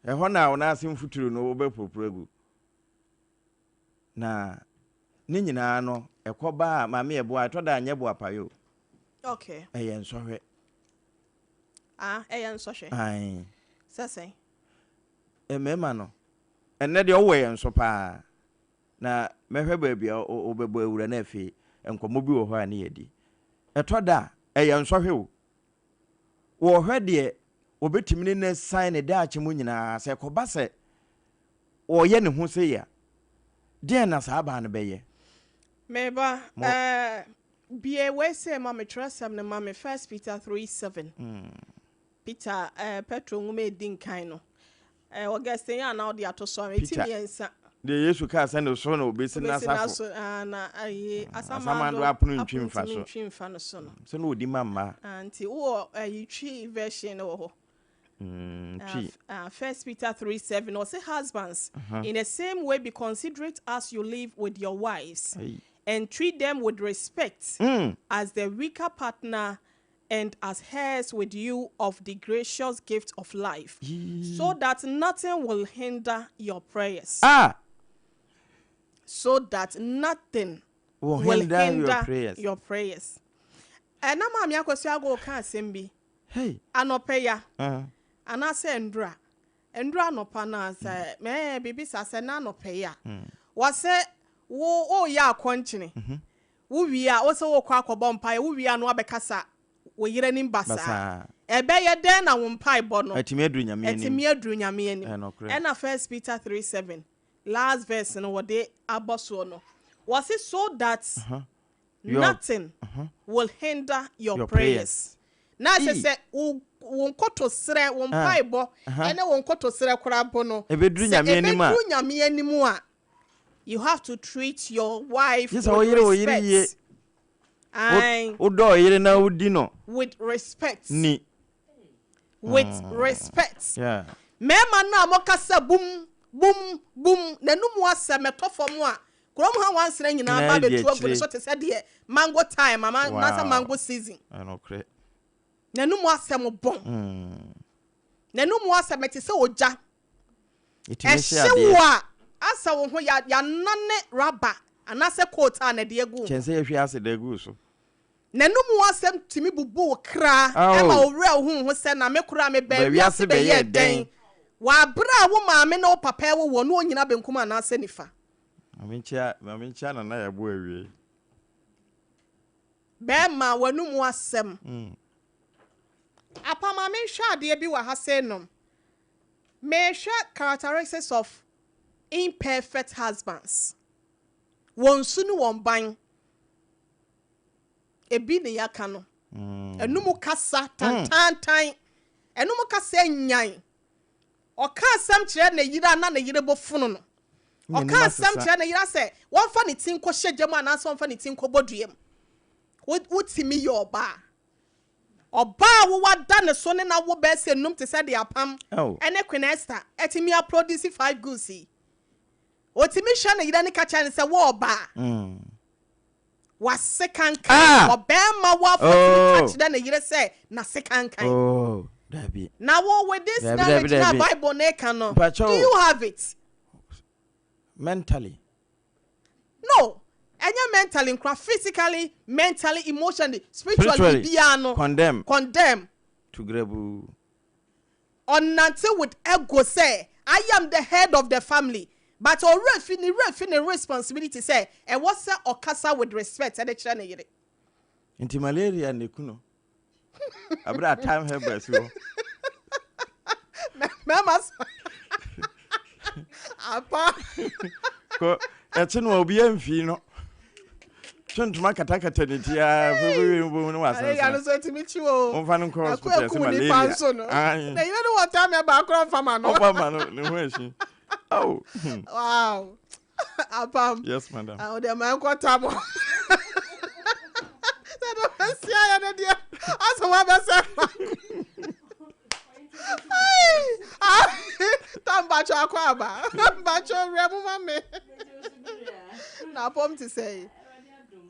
ɛhɔ na wo nan ase mfuturo no wobɛporoporo agu. Na ne nyinaa no, ɛkɔ ba a maame ɛboa, ɛtɔ da a nyɛ boapayɔ o. Okay. Ɛyɛ nsɔhwɛ. Ah, ɛyɛ nsɔhwɛ. Ae. Sɛ sɛn? Mmarima no, ɛnnɛ deɛ wowɔ yɛn so paa. Na mɛhwɛ baabi a wobɛbɔ awura na afei nkɔmmɔ bi wɔ hɔ a ne yɛadi. Ɛtɔ da a, ɛyɛ nsɔhwɛ o. Wɔhwɛ deɛ wɔbɛtumi ne no asiane ne daakye mu nyinaa, sɛ ɛkɔba sɛ ɔreyɛ ne ho sei a, deɛn na saa baa no bɛyɛ? Me ba, eh, bue wei sei ma me, twerɛsɛm no ma me, First Peter 3:7. Peter, eh, Petro nwoma a ɛdi nkan no. Eh, Augustine yɛ a na wode ato so a, ɛti mmiɛnsa. Deɛ Yesu kaa sɛ ne so na obesi n'asafo. Ah, na ayi ah, asamando apono ntwi mfa so. Ntwi mfa no so no. Sɛ na odi ma mmaa. Ah, nti wowɔ ayi twi version no wɔ hɔ. Mm, twi. First Peter 3 7, ɔse husbands, uh -huh. in the same way be considerate as you live with your wives, hey. and treat them with respect as the weaker partner and as heirs with you of the gracious gift of life, so that nothing will hinder your prayers. Ah! So that nothing will hinder, hinder your prayers. Your prayers. Ɛna maame Akosua Ago ka asɛm bi. Hey. Anɔpɛ ya. Uh-huh. Anaasɛ ndura. Ndura anɔpa na sɛ mɛɛ biribi sa sɛ na anɔpɛ ya. Mm. Wɔsɛ wo woyɛ akɔnkyene. Mm -hmm. Wo wie a, wo sɛ worekɔ akɔbɔ mpaeɛ, wo wie a na woabɛkasa wo yere anim basaa. Ɛbɛyɛ dɛn na wo mpaebɔ no Atumi aduru Nyame anim? atumi aduru Nyame anim? Ɛyɛ nokorɛ. Ɛna First Peter 3:7, last verse no wɔde abɔ soɔ no, wɔse so that Your nothing will hinder your your prayers. prayers. Na ɛsɛ Ii. sɛ wo wo nkotosrɛ, wo Ah, mpaebɔ aha. ɛne wo nkotosrɛ koraa mpo no, Ɛbɛduru sɛ Nyame anim a. ɛbɛduru Nyame anim a, You have to treat your wife Gye sɛ with woyere wo yere yie. respect. Ae. Wodɔ ɔyere na wodi no. With respect. Ni. With respect. Yeah. Mmarima no a mokasa bum, bum, bum, n'anum asɛm ɛtɔ fam a, kurom ha nwansena nyinaa ba Nyinaa di bɛtu agu ne akyire. so te sɛ deɛ mango time ama anaasɛ Wow. mango season. Ɛnokorɛ. N'anum asɛm bɔn. N'anum asɛm ɛte sɛ ogya. Ɛtumi hye Ɛhye adeɛ. wo a, asɛ wo ho ya yanane rubber anaasɛ coat a na ɛde agu wo ho. Kyɛn sɛ yɛhwie acid agu wo so. N'anom asɛm tumi bubu wo kra Ao. ma wo werɛ ho wo ho sɛ na me koraa mebaa Baa wiase wiase bɛyɛɛ bɛyɛɛ dɛn dɛn? wɔ abere a wo maame ne wo papa rewo woɔ no ɔnnyina benkum anaasɛ nifa. Maame nkyia, maame nkyia Nana Yɛbo awiei. Bɛɛma w'anum asɛm. Apa ma menhwɛ adeɛ bi wɔ ha sei nom. Mehwɛ characteristics of imperfect husbands. Wɔn su ne wɔn ban. Ebi ne yɛaka no. Ɛnum kasa tantantan. Ɛnum kasa nyan. Ɔka asɛm kyerɛ ne yere a na ne yere bo fono no. Ɔka asɛm kyerɛ ne yere sɛ wɔmfa ne ti nkɔhyɛ gya mu anaasɛ wɔmfa ne ti nkɔbɔ dua mu. Wotumi yɛ ɔbaa. Ɔbaa a wowɔ da ne so ne na wo bɛɛ sɛ num te sɛ de apam ɛne Queen Esther ɛtumi aproduce five goods yi. Otumi hwɛ ne yere ne ka kyerɛ ne sɛ wo ɔbaa. Wase kankan. Ah! Ɔbɛrima wafo tumi ka Oh. kyerɛ ne yere sɛ n'ase kankan. Oh, dabi. Na wo with this Dabi, knowledge dabi, na dabi. Bible ne ka no, Mpakyɛw. do you have it? Mentally. No. Ɛnyɛ mentally nkora, physically, mentally, emotionally, spiritually, Spiritually. biribiara no. Condemn. Condemn. To grabu. Ɔnante with ego sɛ I am the head of the family. But ɔwerɛ fi ne werɛ fi ne responsibility sɛ ɛwɔ sɛ ɔkasa with respect ɛde kyerɛ ne yere. Nti malaria ne ku no. Abere a time herbal si hɔ. Mɛma so. Apa. Kɔ ɛkyi no obi amfii no. Twe ntoma katakata ne ti a fɛfɛɛfɛ mu no Malaria no wasensene. so etimi kyi o. Wɔmfa no nkɔ Ako hospital ekum ɛsɛ nipa malaria. nso no. Aye. Na yere no wɔ time ɛba akora mfa ma no. Ɔfa ma no ne ho ahyi. Oh. Wow. Apam. Yes, madam. Ah, ɔde ma nkɔ tam. Sɛ de bɛsi ayɛ ne deɛ, asɛ wabɛsɛ ma. Tam bakyɛ akɔ aba. Bakyɛ owura mu ma me. Na apɔm te sɛ yi.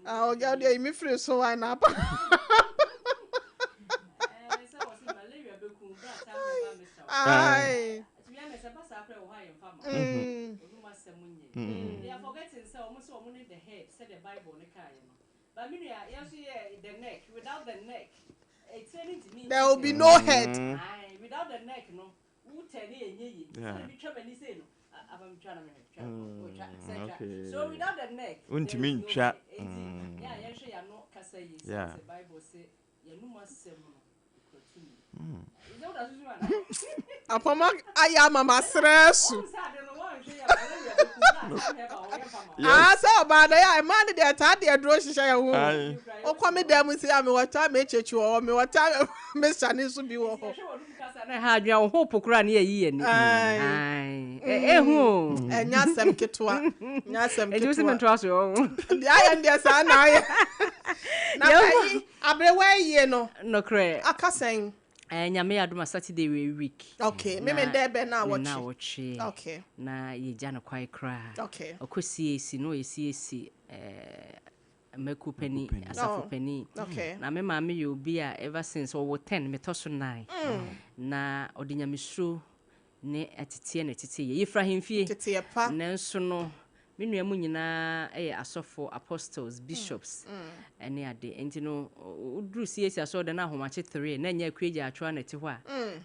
Ah, ɔgya deɛ yi mi firi so wa na apam. Ai. They are forgetting sɛ ɔmo sɛ ɔmo ne the head sɛ the Bible ne kaa yɛ no. But me nua yɛn nso yɛ the neck. Without the neck, etire ne ntumi. There will be no head. Aye, without the neck no, wo tɛ ne enye yie. Yeah. Sɛ bi twa m'ani sei no, aba mi twa na mi hwɛ twa. O twa, sɛ twa. Okay. So without the neck, Wontumi there is no ntwa. head. Enti, yɛ a yɛnhwɛ yɛn ano kasa yie. Sɛ Bible sɛ yɛn asɛm no ekura tumi. Ɛsɛ wo da so so ana? Apam ayɛ ama ma serɛ so. Wɔn sɛ ade no wɔnhwɛ yɛ malaria bɛkum na asɛm hɛ ba wɔyɛ mfa ma wo. Ah, sɛ ɔbaa da yɛ a mmaa no deɛ taa deɛ duro hyehyɛ yɛn ho. Aye. Wokɔ me dan mu si a mewɔ taa mekyekye wɔ hɔ, mewɔ taa mesane nso bi wɔ hɔ. Yɛhwɛ wɔn kasa na ɛha adwene a wo ho po koraa ne yɛyi yɛn ni. Aye. Aye. Ɛhu o. Ɛnyɛ asɛm ketewa. Nyɛ asɛm Enti wo sɛ ketewa. mentoa so ɔ. Deɛ ayɛ no deɛ saa na ayɛ. Na Yɛnkɔ. ayi aberewa yie no Nokorɛ. aka sɛn. Nyame yɛ adom a Saturday wɔ week. Okay, me me dɛ bɛ na Ne na awɔtwe. awɔtwe. Okay. Na yɛgya no kwae koraa. Okay. Ɔkɔ CAC na ɔyɛ CAC mako pani, asafo Oh. pani. Okay. Na me maame yɛ obi a ever since ɔwɔ 10 metɔ so 9. Na ɔde nyamesuro ne ateteɛ na ɛtete yɛ. Yɛfira ahemfie. Teteɛ pa. Nanso no me nua mu nyinaa yɛ asɔfo, apostles, bishops ɛne ade. Nti no woduru CAC asɔre na ahomakye 3 na ɛnyɛ akua gya atwoa na ɛte hɔ a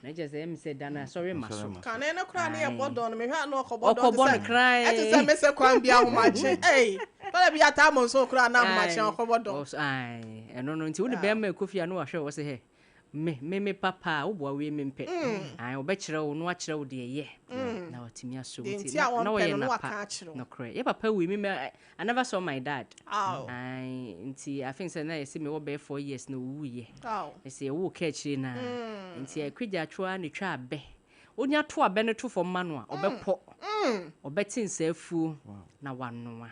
na kyerɛ sɛ ɛmi sɛ da no asɔre ma so. Kane no koraa ne yɛbɔ dɔn no mehwɛ a na ɔkɔbɔ dɔn Ɔkɔbɔ no kran. ɛte sɛ mesɛ kwan bi ahomakye. Ei, tɔlɛ bi ataa mo nso koraa na ahomakye ɔkɔbɔ dɔn. Ae, ɛno no nti wode bɛrima ɛkɔ fie a na wahwɛ wɔ sɛ hɛ me papa a woboa wei me mpɛ. Ae, wɔbɛkyerɛ wo na wakyerɛ wo deɛ yɛ na watumi asɔ mu Deɛ nti nti a na wɔmpɛ wɔyɛ no na napa. waka akyerɛ wo. Nokorɛ yɛ papa wui me I never saw my dad. Aw. Ae, nti I think sɛ na yɛsɛ mewɔ bɛyɛ 4 years na ɔwuiɛ. Aw. Ɛsɛ yɛwoo ka akyire naa. Nti akwagya atwoa ne twa abɛ. Onya to abɛ no to fam ma no a ɔbɛpɔ. Ɔbɛte nsaafuo na wanoa.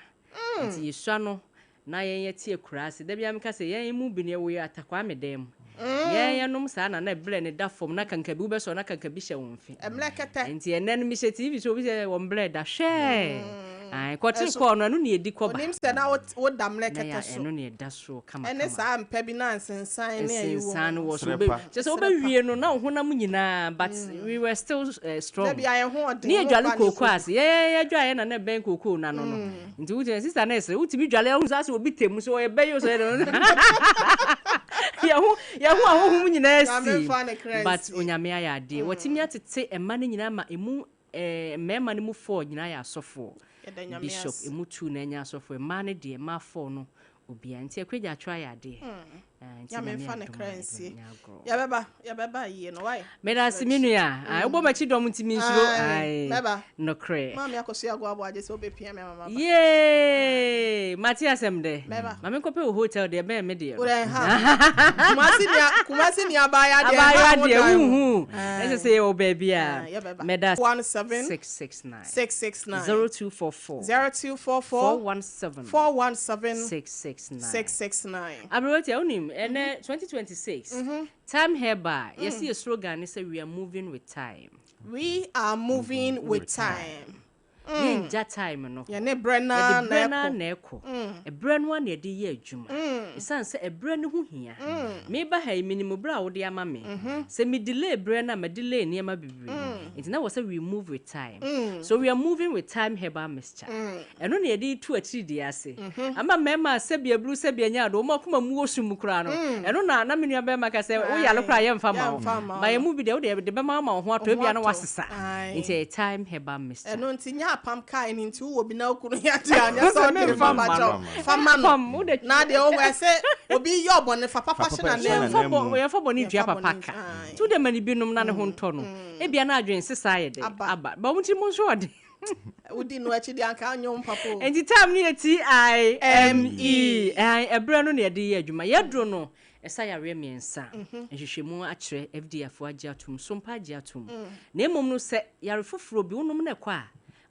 Nti yɛsua no Na yɛn yɛte akuraase. Da biara meka sɛ yɛn mu bi no yɛwɔ yɛ Atakwame dan mu. Yɛn yɛnom saa na na ɛbrɛ no da fam na kankabi wobɛsɔre na kankabi hyɛ wo mfe. Ɛmmerɛ kɛtɛ. Nti ɛnnɛ no mehyɛ TV so obi sɛ wɔ mbrɛ da hwɛɛ. Ae kɔtere kɔɔ no ɛno na yɛdi kɔba. Onim sɛ na woda mmerɛ kɛtɛ so. Na ɛno na ɛda soɔ kama kama. Ɛne saa mpa bi na nsensan ne ayi wɔ mu. Nsensan no wɔ so. Kyerɛ sɛ wobɛwie no na wo honam nyinaa but we were still strong. Dabi ayɛ ho ɔden. Ne yɛdwale kooko ase. Yɛn yɛdwaeɛ na na ɛbɛn kooko no ano no. Nti wo kyerɛ sister nurse wotumi dwale ahu sɛ asɛ obi tɛ mu so ɔyɛ bɛyɛ sɛ yɛho yɛho ahohom nyinaa si but onyame ayɛ adeɛ watumi atete mma no nyinaa ma emu eh, mmarima no mu four nyinaa yɛ asɔfoɔ bishop emu two na ɛnyɛ asɔfoɔ mmaa no deɛ mmaa four no obiara nti akua atwerɛ ayɛ adeɛ nti Nyame mfa ne kra nsie. Yɛbɛba, yɛbɛba yie no, why? Meda ase me nua. Ah, wobɔ m'akyi dɔm nti mensuro. Ae, mɛba. Nokorɛ. Maame Akosua Agoabo agye sɛ wobɛpia me ama maba. Yee! Mate asɛm dɛ. Mɛba. Ma menkɔpɛ wo hotel deɛ ɛbɛn me deɛ no. Wodɛ nha. Kumasi nua, Kumasi nua abaayewa deɛ nha ho dan ho. Wonhu. Ɛsɛ sɛ yɛwɔ baabi a. Yɛbɛba. Mɛda ase. 17 669. 669. 0244. 0244. 417. 417. 669. 669. Aberewatia, wonim, ɛnɛ 2026, Time Herbal, yɛse yɛ slogan ne sɛ we are moving with time. We are moving with time. Yɛngya time no hɔ. Yɛne berɛ no ara Yɛde berɛ no ara na na ɛkɔ. Ɛberɛ no ara na yɛde yɛ adwuma. Ɛsiane sɛ ɛberɛ no ho hia. Meba ha yi, menim berɛ a wode ama me. Sɛ me delay berɛ no a, ma delay nneɛma bebree. Nti na wɔ sɛ we move with time. So we are moving with time herbal mixture. Ɛno na yɛde retu atiridii ase ama mmarima a sɛbi aburu sɛbi anya ade, wɔn akoma mu wɔ sum mu koraa no. Ɛno na na me nua barima ka sɛ woyare koraa a yɛmfa mma wo. Ba yɛn mu bi deɛ wode yɛde bɛma wo ama wo ho atɔ ebia na woasesa. Nti ɛyɛ thyme herbal mixture. Ɛno nti nyɛ apam kae no nti wowɔ bi na wo kunu yɛ adeɛ a nyɛ sɛ wode rema ba kyɛw fa ma no na deɛ wohu ɛsɛ obi yɛ ɔbɔne fa papa hyɛ n'ananmu. Yɛmfa bɔne ntua papa ka. Nti wode ma no bi nom na ne ho ntɔ no ebia na adwene sesa ayɛ dɛn aba. Ba wɔn tirim nso ɔden. Wodi no akyi deɛ anka anyɛ wo papa o. Nti time no yɛ T-I-M-E. Ɛhan, ɛberɛ no na yɛde yɛ adwuma. Yɛaduro no, ɛsa yareɛ mmiɛnsa. Nhwehwɛmu akyerɛ, FDA foɔ agye atom, Sompa agye atom. Na mmom no, sɛ yare foforɔ bi, wonom na ɛkɔ a,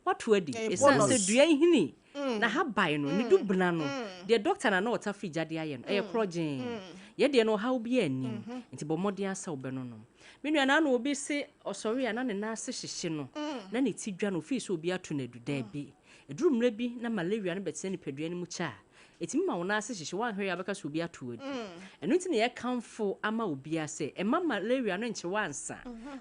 woato adi. Ɛsiane sɛ dua nhini, n'ahaban no, ne dubena no, deɛ dɔkta na na ɔtafiri gya de ayɛ no, ɛyɛ korɔgyenn. Yɛ deɛ no, ɔhaw biara nnim. Nti bɔ mmɔden ara sɛ wobɛnonom. Me nua, n'ano obi se ɔsɔre a na ne nan ase hyehye no, na ne ti dwa no, ofii sɛ obi ato no adu. Dabi. Ɛduru mmerɛ bi na malaria no bɛtena nipadua no mu kyɛ a, ɛtumi ma wo nan ase hyehye, woanhwɛ yie a wobɛka sɛ obi ato wo adu. Ɛno nti na yɛkamfo ama obiara sɛ, mma malaria no nkye wo ansa.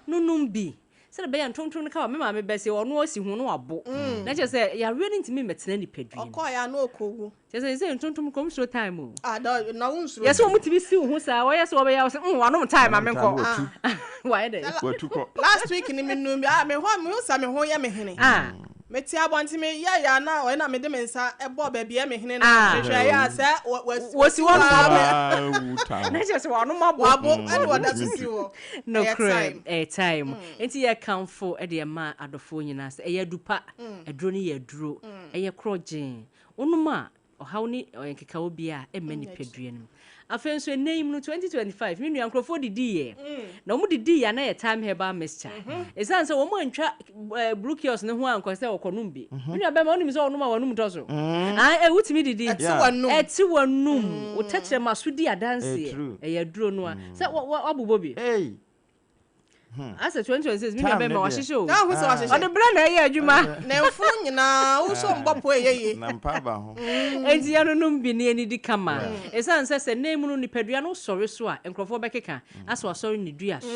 Nonom bi, sɛdeɛ ɛbɛyɛ a ntontom no ka wo. Me maame bɛ se ɔno ɔsi ho na wabo. Na kyerɛ sɛ yareɛ no ntumi mmɛtena nipadua no mu. Ɔkɔeɛ a na ɔkɔwu. Kyerɛ sɛ sɛ ntontom kɔm suro time o. Ah da na wo nsuro. Yɛsɛ wɔn tumi si wo ho saa wɔyɛ sɛ wɔbɛyɛ wo sɛ mm wanom time ma menkɔ. Ah. Wayɛ dɛ. Watu kɔ. Last week ni me num ah me ho me ho sa me ho yɛ me hene. Ah. Me te abɔnten me yɛ ya na ɔyɛ na me de me nsa ɛbɔ baabi yɛ me hene na Ah. me hwɛ yɛ sɛ wɔ Wɔsi hɔ nom abo. Na kyerɛ sɛ wanom abo. Wabo ɛna wɔda so si hɔ. Nokorɛ ɛyɛ time. Nti yɛ kamfo ɛde ɛma adɔfoɔ nyinaa sɛ ɛyɛ adupa. Aduro no yɛ aduro. Ɛyɛ korɔgyen. Wonom a, ɔhaw ne nkekawo biara mma nipadua no mu. Afei nso, ɛnnɛ yi mu no, 2025, me nua, nkurɔfoɔ didiiɛ. Na wɔn didiiɛ a, na ɛyɛ Thyme Herbal Mixture. Ɛsiane sɛ wɔn antwa Blue Kiosk no ho ankɔ sɛ wɔkɔnom bi. Me nua bɛrima, wonim sɛ wɔnom a w'anum tɔ so? Ae, wotumi didi. Ɛte w'anum. Ɛte w'anum. Wo tɛkyerɛma so di adanseɛ. Ɛyɛ aduro no a. Sɛ woabobɔ bi? Hmm. Asɛ 2026 mi nua Time bɛma ne deɛ. wahyehyɛ o. Na ahu sɛ wahyehyɛ. Ɔde brɛ na ɛyɛ adwuma. Ne mfono nyinaa wosɔ mbɔ po ɛyɛ yie. Na mpa aba ho. Enti yɛnonom bi na yɛnidi kama. Esiane sɛ sɛ nna yi mu no nipadua no sɔre so a nkurɔfoɔ bɛkeka asɛ wasɔre ne dua so.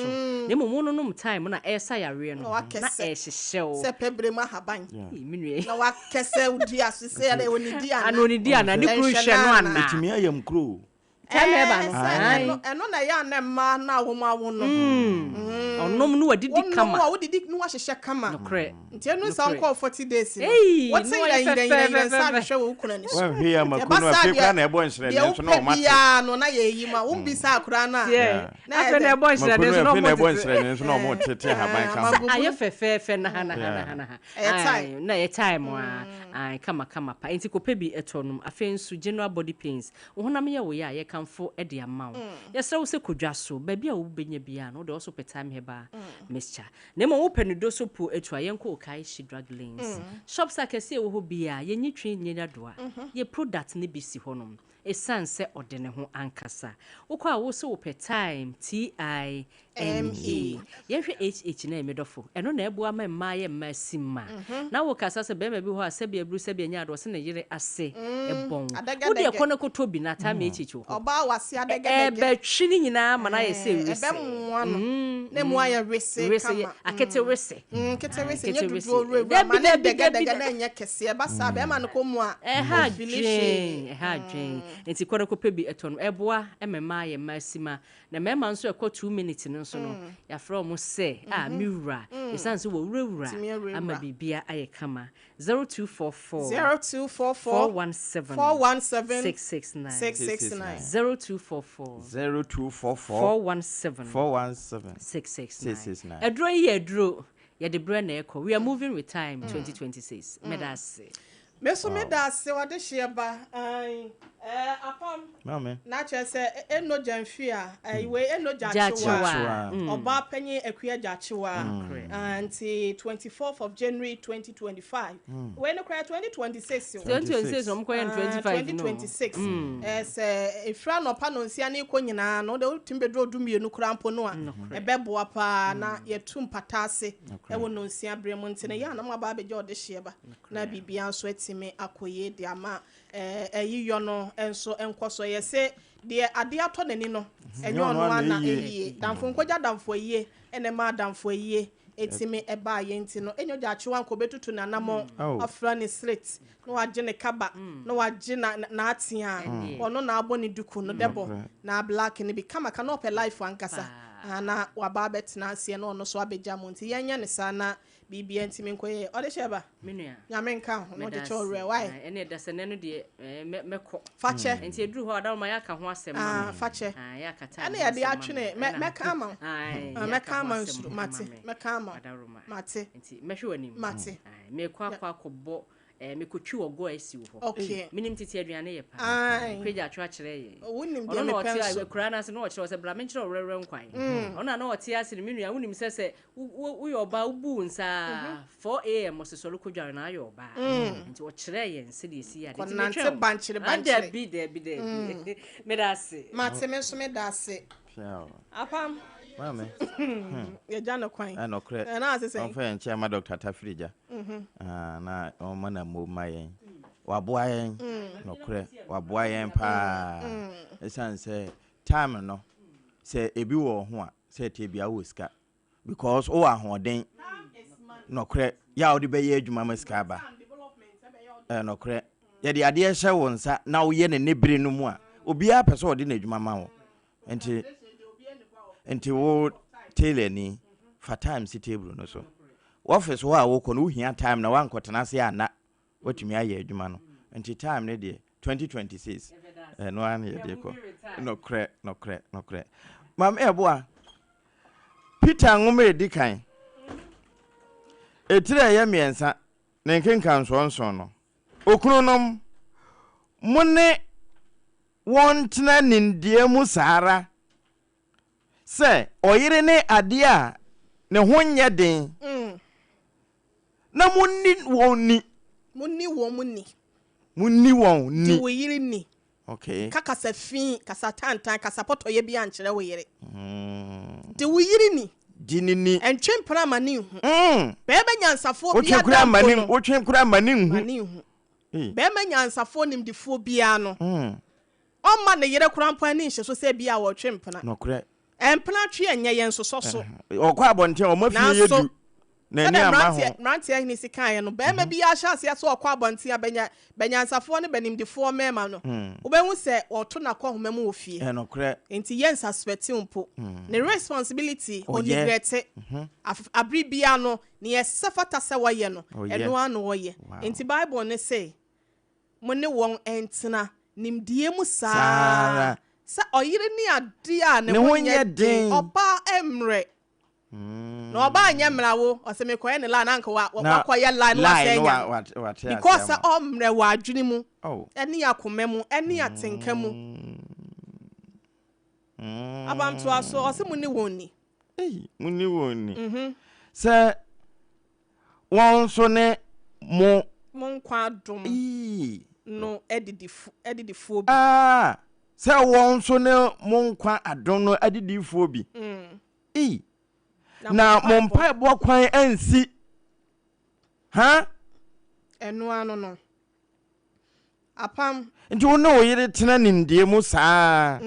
Na mmom wononom time na ɛresa yareɛ no Na na wakɛsɛ ɛrehyehyɛ wo. sɛ pɛbrɛ mu ahaban. Yeah. Ei, me nua yi. Na wakɛsɛ dua so sɛ ɛna onidi ana. Ana onidi ana? Ne kunu Ɛnhwɛ nhwɛ no no ana. ana? Ɛtumi ayam kuro o. Time na ɛba no. Sɛ Ae. ɛno ɛno na ɛyɛ a na mmaa no a wɔn awo no. Ɔnom no wadidi Wɔnom kama. a wodidi na wahyehyɛ kama. Nokorɛ. Nti ɛnu sa Nokorɛ. nkɔɔ 40 days no. Ei, Wɔte na ɔyɛ yerɛ yerɛ yerɛ yerɛ nsa fɛfɛɛfɛfɛ. ahwehwɛ wɔ wo kunu ani so. Wɔnhwɛ yi ama Ɛba kunu no saa afei deɛ koraa na ɛbɔ nhyerɛnne deɛ nso na wopɛ wɔn ate. biara no na yɛyi ma wombisaa koraa no a. Tiɛ. Na ɛyɛ Afei na dɛ. ɛbɔ nhyerɛnne Makunu nso na afei na wɔn ɛbɔ tete. nhyerɛnne nso na wɔn tete ahaban ka ho. Sɛ ayɛ fɛfɛɛfɛ naha naha Yeah. naha naha. Ɛyɛ Ae, time. na ɛyɛ time a. Ae, kama kama pa. Enti kɔpɛ bi tɔ nom. Afei nso general body pains, wo honam yɛ wo ya a, yɛkamfo de ama wo. Yɛsrɛ wo sɛ kɔ dwa so, baabi a wobɛnya biara no, wode wo nso pɛ Thyme Herbal Mixture. Na mmom wopɛ no doso po atu a, yɛnkɔ Okaishie Drug Lanes. Shops akɛseɛ a ɛwɔ hɔ biara, yɛnyi twi nyɛ adoa. Yɛ product no bi si hɔnom. Esiane sɛ ɔde ne ho ankasa. Wokɔ a wose wopɛ Thyme, T-I, M-E. Yɛnhwɛ H-H no ɛ, me dɔfo. Ɛno na ɛboa ma mmaa yɛ mmaa simma. Na wokasa sɛ barima bi wɔ hɔ a sɛbi aburu sɛbi anya ade ɔse ne yere ase bɔn. Wo deɛ kɔ na kɔtɔ bi na Thyme H-H wɔ hɔ. Ɔbaa wɔ ase adɛgɛdɛgɛ. Ɛbɛtwe ne nyinaa ma no ayɛ sɛ wese. Ɛbɛmoa no na emu ayɛ wese kama. Akete wese. Nkete wese, nyɛ dodoɔ wurawura ma ne dɛgɛdɛgɛ na ɛnyɛ kɛseɛ. Ɛba saa a, bɛrima no kɔ mu a, Ɛha ɔmfili hwee. adwen, ɛha adwen. Nti kɔ na kɔpɛ bi tɔ no. Ɛboa ma mmaa yɛ mmaa sima. Na mmarima nso ɛkɔ 2 minutes no nso no, yɛafrɛ wɔn sɛ, ah, me wura. Ɛsiane sɛ wɔwurawura Tumi awurawura. ama biribia ayɛ kama. 0244 0244 417 417 669. 669. 0244 0244 417 417 669. 669. Aduro yi yɛ aduro. Yɛde berɛ na ɛkɔ. We are moving with time 2026. Meda ase. Me nso meda ase wɔde hyeɛ ba. Ae. Ɛɛ, apam. Maame. Na kyerɛ sɛ eno gyamfi a, ɛyi wei eno Gyakyewa. gyakyewa. Ɔbaa panyin Akua Gyakyewa. Correct. Ah, nti 24th of January 2025. Wei no koraa 2026 o. 2026 na ɔmokɔyɛ no Ah, 25 no. 2026. Ɛɛ, sɛ efiri anɔpa no nsia ne kɔ nyinaa no, wode wotumi bɛduru 12 koraa mpo no a, ɛbɛboa paa na yɛtu mpata ase ɛwɔ nonsia berɛ mu. Nti no yɛ a na mo aba abɛgye ɔde hyeɛ ba na biribia nso atumi akɔ yie de ama ɛɛ ɛyiyɔ no nso nkɔ so. Yɛsɛ deɛ adeɛ atɔ n'ani no, ɛnyɛ ɔno ara na ɛyie. Damfo nkɔgya damfo ayie ɛna ɛma adamfo ayie ɛtumi ɛbaa yɛ. Nti no ɛnyɛ ɔgya akyewa nkɔ bɛtutu n'anammɔn Oh. afra ne slit na wagye ne kaba na wagye na n'atea a ɔno na abɔ ne duku no dɛbɔ na black no bi kama ka na ɔpɛ life ankasa. Ah, na waba abɛtena aseɛ na ɔno so abɛgya mu. Nti yɛnyɛ ne saa na biribia ntumi nkɔ yɛ ɔde hyɛ ba. Me nua. Nyame nka ho na ɔde Meda kyɛ ɔwerɛ ase. wae. Ah, ɛne ɛda sɛ nɛ no deɛ mɛkɔ. Fakyɛ. Nti ɛduru hɔ a ɔda ma yɛaka ho asɛm ma Ah, me. fakyɛ. Ah, yɛaka time Ɛne ho yɛde asɛm ma atwene me. mɛka ama wo. Aye, Ah, yɛaka mɛka ho ama asɛm nsuro ama mate me. mɛka ama wo. Ɔdaroma. Mate. Nti mɛhwɛ w'anim. Mate. Aye, mekɔ akɔbɔ mekɔtwi wɔ gɔ asi wɔ hɔ. Menim tete aduane yɛ paa. Aye. Kwagya atwerɛ akyerɛ yɛn. Wonim Ɔno deɛ na mepɛ ɔte nso. akuraa no ase na ɔkyerɛ wo sɛ bra menkyerɛ wo werɛwerɛ nkwan. Ɔno na na ɔte ase no, me nua, wonim sɛ sɛ woyɛ ɔbaa wobu wo nsa a 4 a.m. ɔsɛ sɔre kɔdware na ayɛ ɔbaa. Nti ɔkyerɛ yɛn sɛdeɛ ɛsi yɛ ade. Nti Kɔnante metwɛn wo. bankyere Ah, bankyere. Dabi dabi dabi. Meda ase. Mate, me nso meda ase. Piao. Apam. Maame. Yɛgya no kwan. Ɛnɔkorɛ. Ɛna ase sɛ Ɔmfa yɛn nkyɛn ma Dr. Tafirigya. Ah, na ɔma na mmom ma yɛn. Waboa yɛn. Nɔkorɛ. Waboa yɛn paa. Ɛsiane sɛ time no, sɛ ebi wɔ ho a, sɛ ɛte bia wɔ sika. Because wowɔ ahoɔden. Nɔkorɛ. Yɛ a wode bɛyɛ adwuma ma sika aba. Ɛnɔkorɛ. Yɛde adeɛ hyɛ wo nsa na woyɛ ne ne bere no mu a, obiara pɛ sɛ ɔde n'adwuma ma wo. Nti wo tailor ni fa time si table no so. Office hɔ a wokɔ no, wohia time na woankɔtena ase ana watumi ayɛ adwuma no. Nti time no deɛ, 2026 ɛno ara ne yɛde kɔ. Nokorɛ, nokorɛ, nokorɛ. Maame ɛboa Peter nwoma a ɛdi kan ɛtiri a ɛyɛ 3 ne nkenkansoɔ 7 no, okununom, mo ne wɔn tena nimdeɛ mu saa ara sɛ ɔyere ne adeɛ a ne ho nyɛ den na monni wɔn ni. Monni wɔn ni. Monni wɔn Di ni. wo yere ni. Ka kasa fi, kasa tantan, kasa pɔtɔyɛ bi ankyerɛ wo yere. Di wo yere ni. Di ne ni. Ɛntwe mpena ma ne nhu. Bɛrima nyansafoɔ bi Wotwe kura ma adamfo ne no. wotwe kura ma ne Ma nhu. ne nhu. Ee. Bɛrima nyansafoɔ nimdifoɔ biara no, ɔmma ne yere kora mpo ani nhyɛ so sɛ bi a wɔtwe mpena. Nokorɛ. Mpena twe ɛnyɛ yɛn nsosɔ so. Ɔkɔ abɔnten a ɔma fie yɛ Nanso, du. N'ani sɛdeɛ amma mmeranteɛ ho. mmeranteɛ hene si kaeɛ no, bɛrima bi ahyɛ aseɛ sɛ ɔkɔ abɔnten a bɛnya bɛnyansafoɔ ne bɛnimdifoɔ mmarima no, wobɛhu sɛ wɔto n'akɔhoma mu wɔ fie. Ɛnokorɛ. Nti yɛ nsuspect mpo. Ne responsibility, Ɔyɛ. ɔneglect. Abere biara no, nea ɛsɛ fata sɛ wɔyɛ no, Ɔyɛ. ɛno ara na wɔyɛ. Nti Bible ne se, mo ne wɔn ntena nimdeɛ mu saa Saa ara. sɛ ɔyere ne adeɛ a ne Ne ho ho nyɛ nyɛ den, den. ɔbaa mmerɛ. Na ɔbaa nyɛ mmra wo, ɔsɛ mekɔyɛ ne lie na anka wakɔyɛ lie no wasɛ anya no. Because sɛ ɔmmerɛ wɔ adwene mu, ɛne akoma mu, ɛne atenka mu. Abamtoa so, ɔsɛ mo ne wɔn ni. Ei, mo ne wɔn ni. Sɛ wɔn nso ne mo. Mo nkwa adom no adidifoɔ bi. Ah, sɛ wɔn nso ne mo nkwa adom no adidifoɔ bi. Ei, na mo mpaebɔ kwan ansi. Ha? Ɛno ano no. Apam. Nti wo ne wo yere tena nimdeɛ mu saa.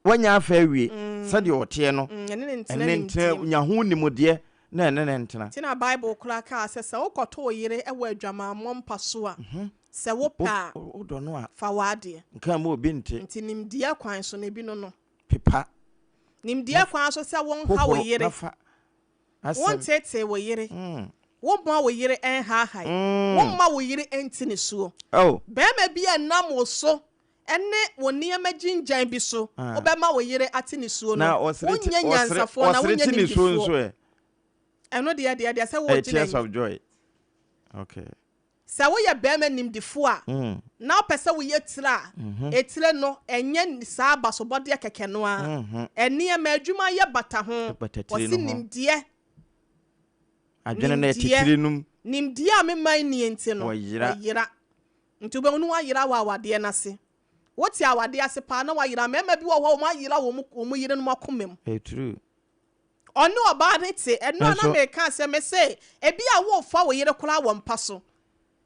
Woanya afa awie sɛdeɛ ɔteɛ no, ɛne ne ntena, nya ho nimdeɛ na ɛne no ntena. Nti na Bible koraa kaa sɛ, sɛ wokɔto wo yere wɔ adwamammɔ mpa so a, sɛ wopɛ a, wodɔ no a, fa w'adeɛ. Nka mma obi nte. Nti nimdeɛ kwan so no, ebi no no. Pepa. Nimdeɛ kwan so sɛ wonha wo Hohoro yere. na fa asɛm. Wonteetee wo yere. Womma wo yere nhaahae. Womma wo yere nte nisuo. Barima bi a ɛnam wo so ne wo nneɛma gyingyan bi so wobɛma wo yere ate nisuo no, wonyɛ nyansafoɔ na wonyɛ nimdefoɔ. Ɛno deɛ deɛ deɛ sɛ woregye n'ani. Sɛ woyɛ barima nimdefoɔ a, na wopɛ sɛ woyɛ tire a, etire no, ɛnyɛ saa abasobɔdeɛ kɛkɛ no ara. Nneɛma, adwuma yɛ bata ho. Wɔse nimdeɛ, nimdeɛ, nimdeɛ a me man nnie nti no, wɔyera. Nti wobɛhu no wayera wɔ awadeɛ no ase. Wote awadeɛ ase paa na wayera. Mmarima bi wɔ hɔ a wɔayera wɔn wɔn yerenom akoma mu. Ɛyɛ true. Ɔne ɔbaa no te. Ɛno a na meka sɛ mese ebi a worefa wo yere koraa wɔ mpa so.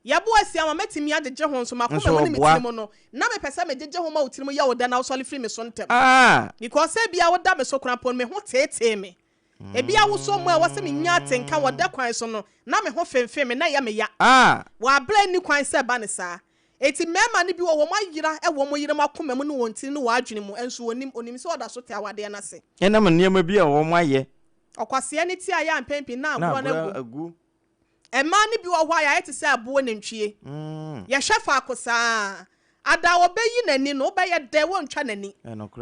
Yɛbo asi ama mɛtumi agyegye ho nso m'akoma mu ne me tiri mu no na mepɛ sɛ megyegye ho ma wo tiri mu yɛ wo dɛ na wosɔre firi me so ntɛm. Because ebia woda me so koraa mpo no me ho teetee me. Ebia wosɔ mu a ɛwɔ sɛ minya atenka wɔ dɛ kwan so no, na me ho femfem me, na ɛyɛ me ya. Wɔ abere a enni kwan sɛ ɛba no saa. Enti mmarima no bi wɔ hɔ, wɔayera wɔ wɔn yerenom akoma mu ne wɔn tiri ne wɔn adwene mu, nso wɔnnim. Onim sɛ ɔda so te awadeɛ no ase. Ɛnam nneɛma bi a wɔayɛ. Ɔkwasea no ti ayɛ a mpɛn pii na agorɔ no agu. Mmaa no bi wɔ hɔ a, yɛayɛ te sɛ aboɔ nantwie. Yɛhwɛ faako saa ara. Ada a ɔbɛyi n'ani no, wobɛyɛ dɛ, wontwa n'ani.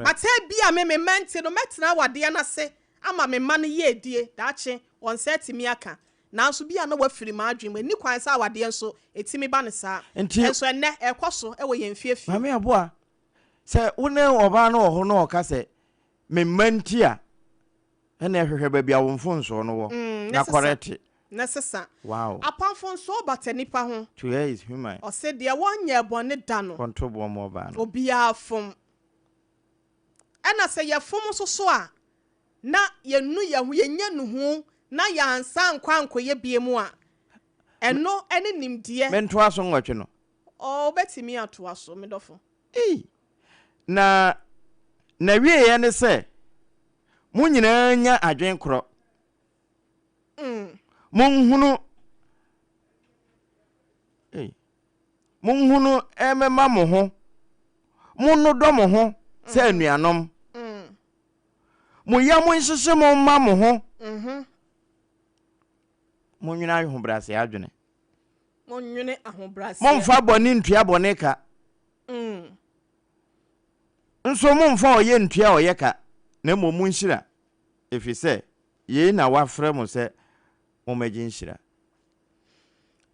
But ebia me, me mma nti no, mɛtena awadeɛ no ase ama me mma no yiedie, daakye wɔn nsa atumi aka. Nanso bi a na wafiri m'adwene mu. Ɛnni kwan sɛ awadeɛ nso, ɛtumi ba no saa. Nso ɛnnɛ, ɛrekɔ so wɔ yɛn fie fie. Maame Aboa, sɛ wo ne ɔbaa no wɔ hɔ na ɔka sɛ, me mma nti a, Ɛnna hwehwɛ baabi a wo mfomsoɔ no wɔ na kɔrɛte. Na sesa. Wow. Apa mfomsoɔ bata nipa ho. To err is human. Ɔse deɛ wɔnyɛɛ bɔne da no. Kɔnto boɔ mmɔ ɔbaa no. Obiara fom. Ɛna sɛ yɛfom nso so a, na yɛnu yɛn ho, yɛnya nuhu na yɛansan ankɔ ankɔyɛ biom a, ɛno ne nimdeɛ. Mentoa so nwɔtwe no. Oh, wobɛtumi atoa so, me dɔfo. Ei! Na n'awieeɛ ne sɛ, mo nyinaa nya adwene korɔ. Monhunu, ei, monhunu mmema mo ho, monnodɔ mo ho sɛ anuanom. Mo yam nhyehye mo mma mo ho. Monnwene ahobrɛaseɛ adwene. Monnwene ahobrɛaseɛ. Mommfa bɔne nntua bɔne ka. Nso mommfa ɔyɛ nntua ɔyɛ ka, na mmom monhyira, ɛfiri sɛ yei na wɔafrɛ mo sɛ mommɛgye nhyira.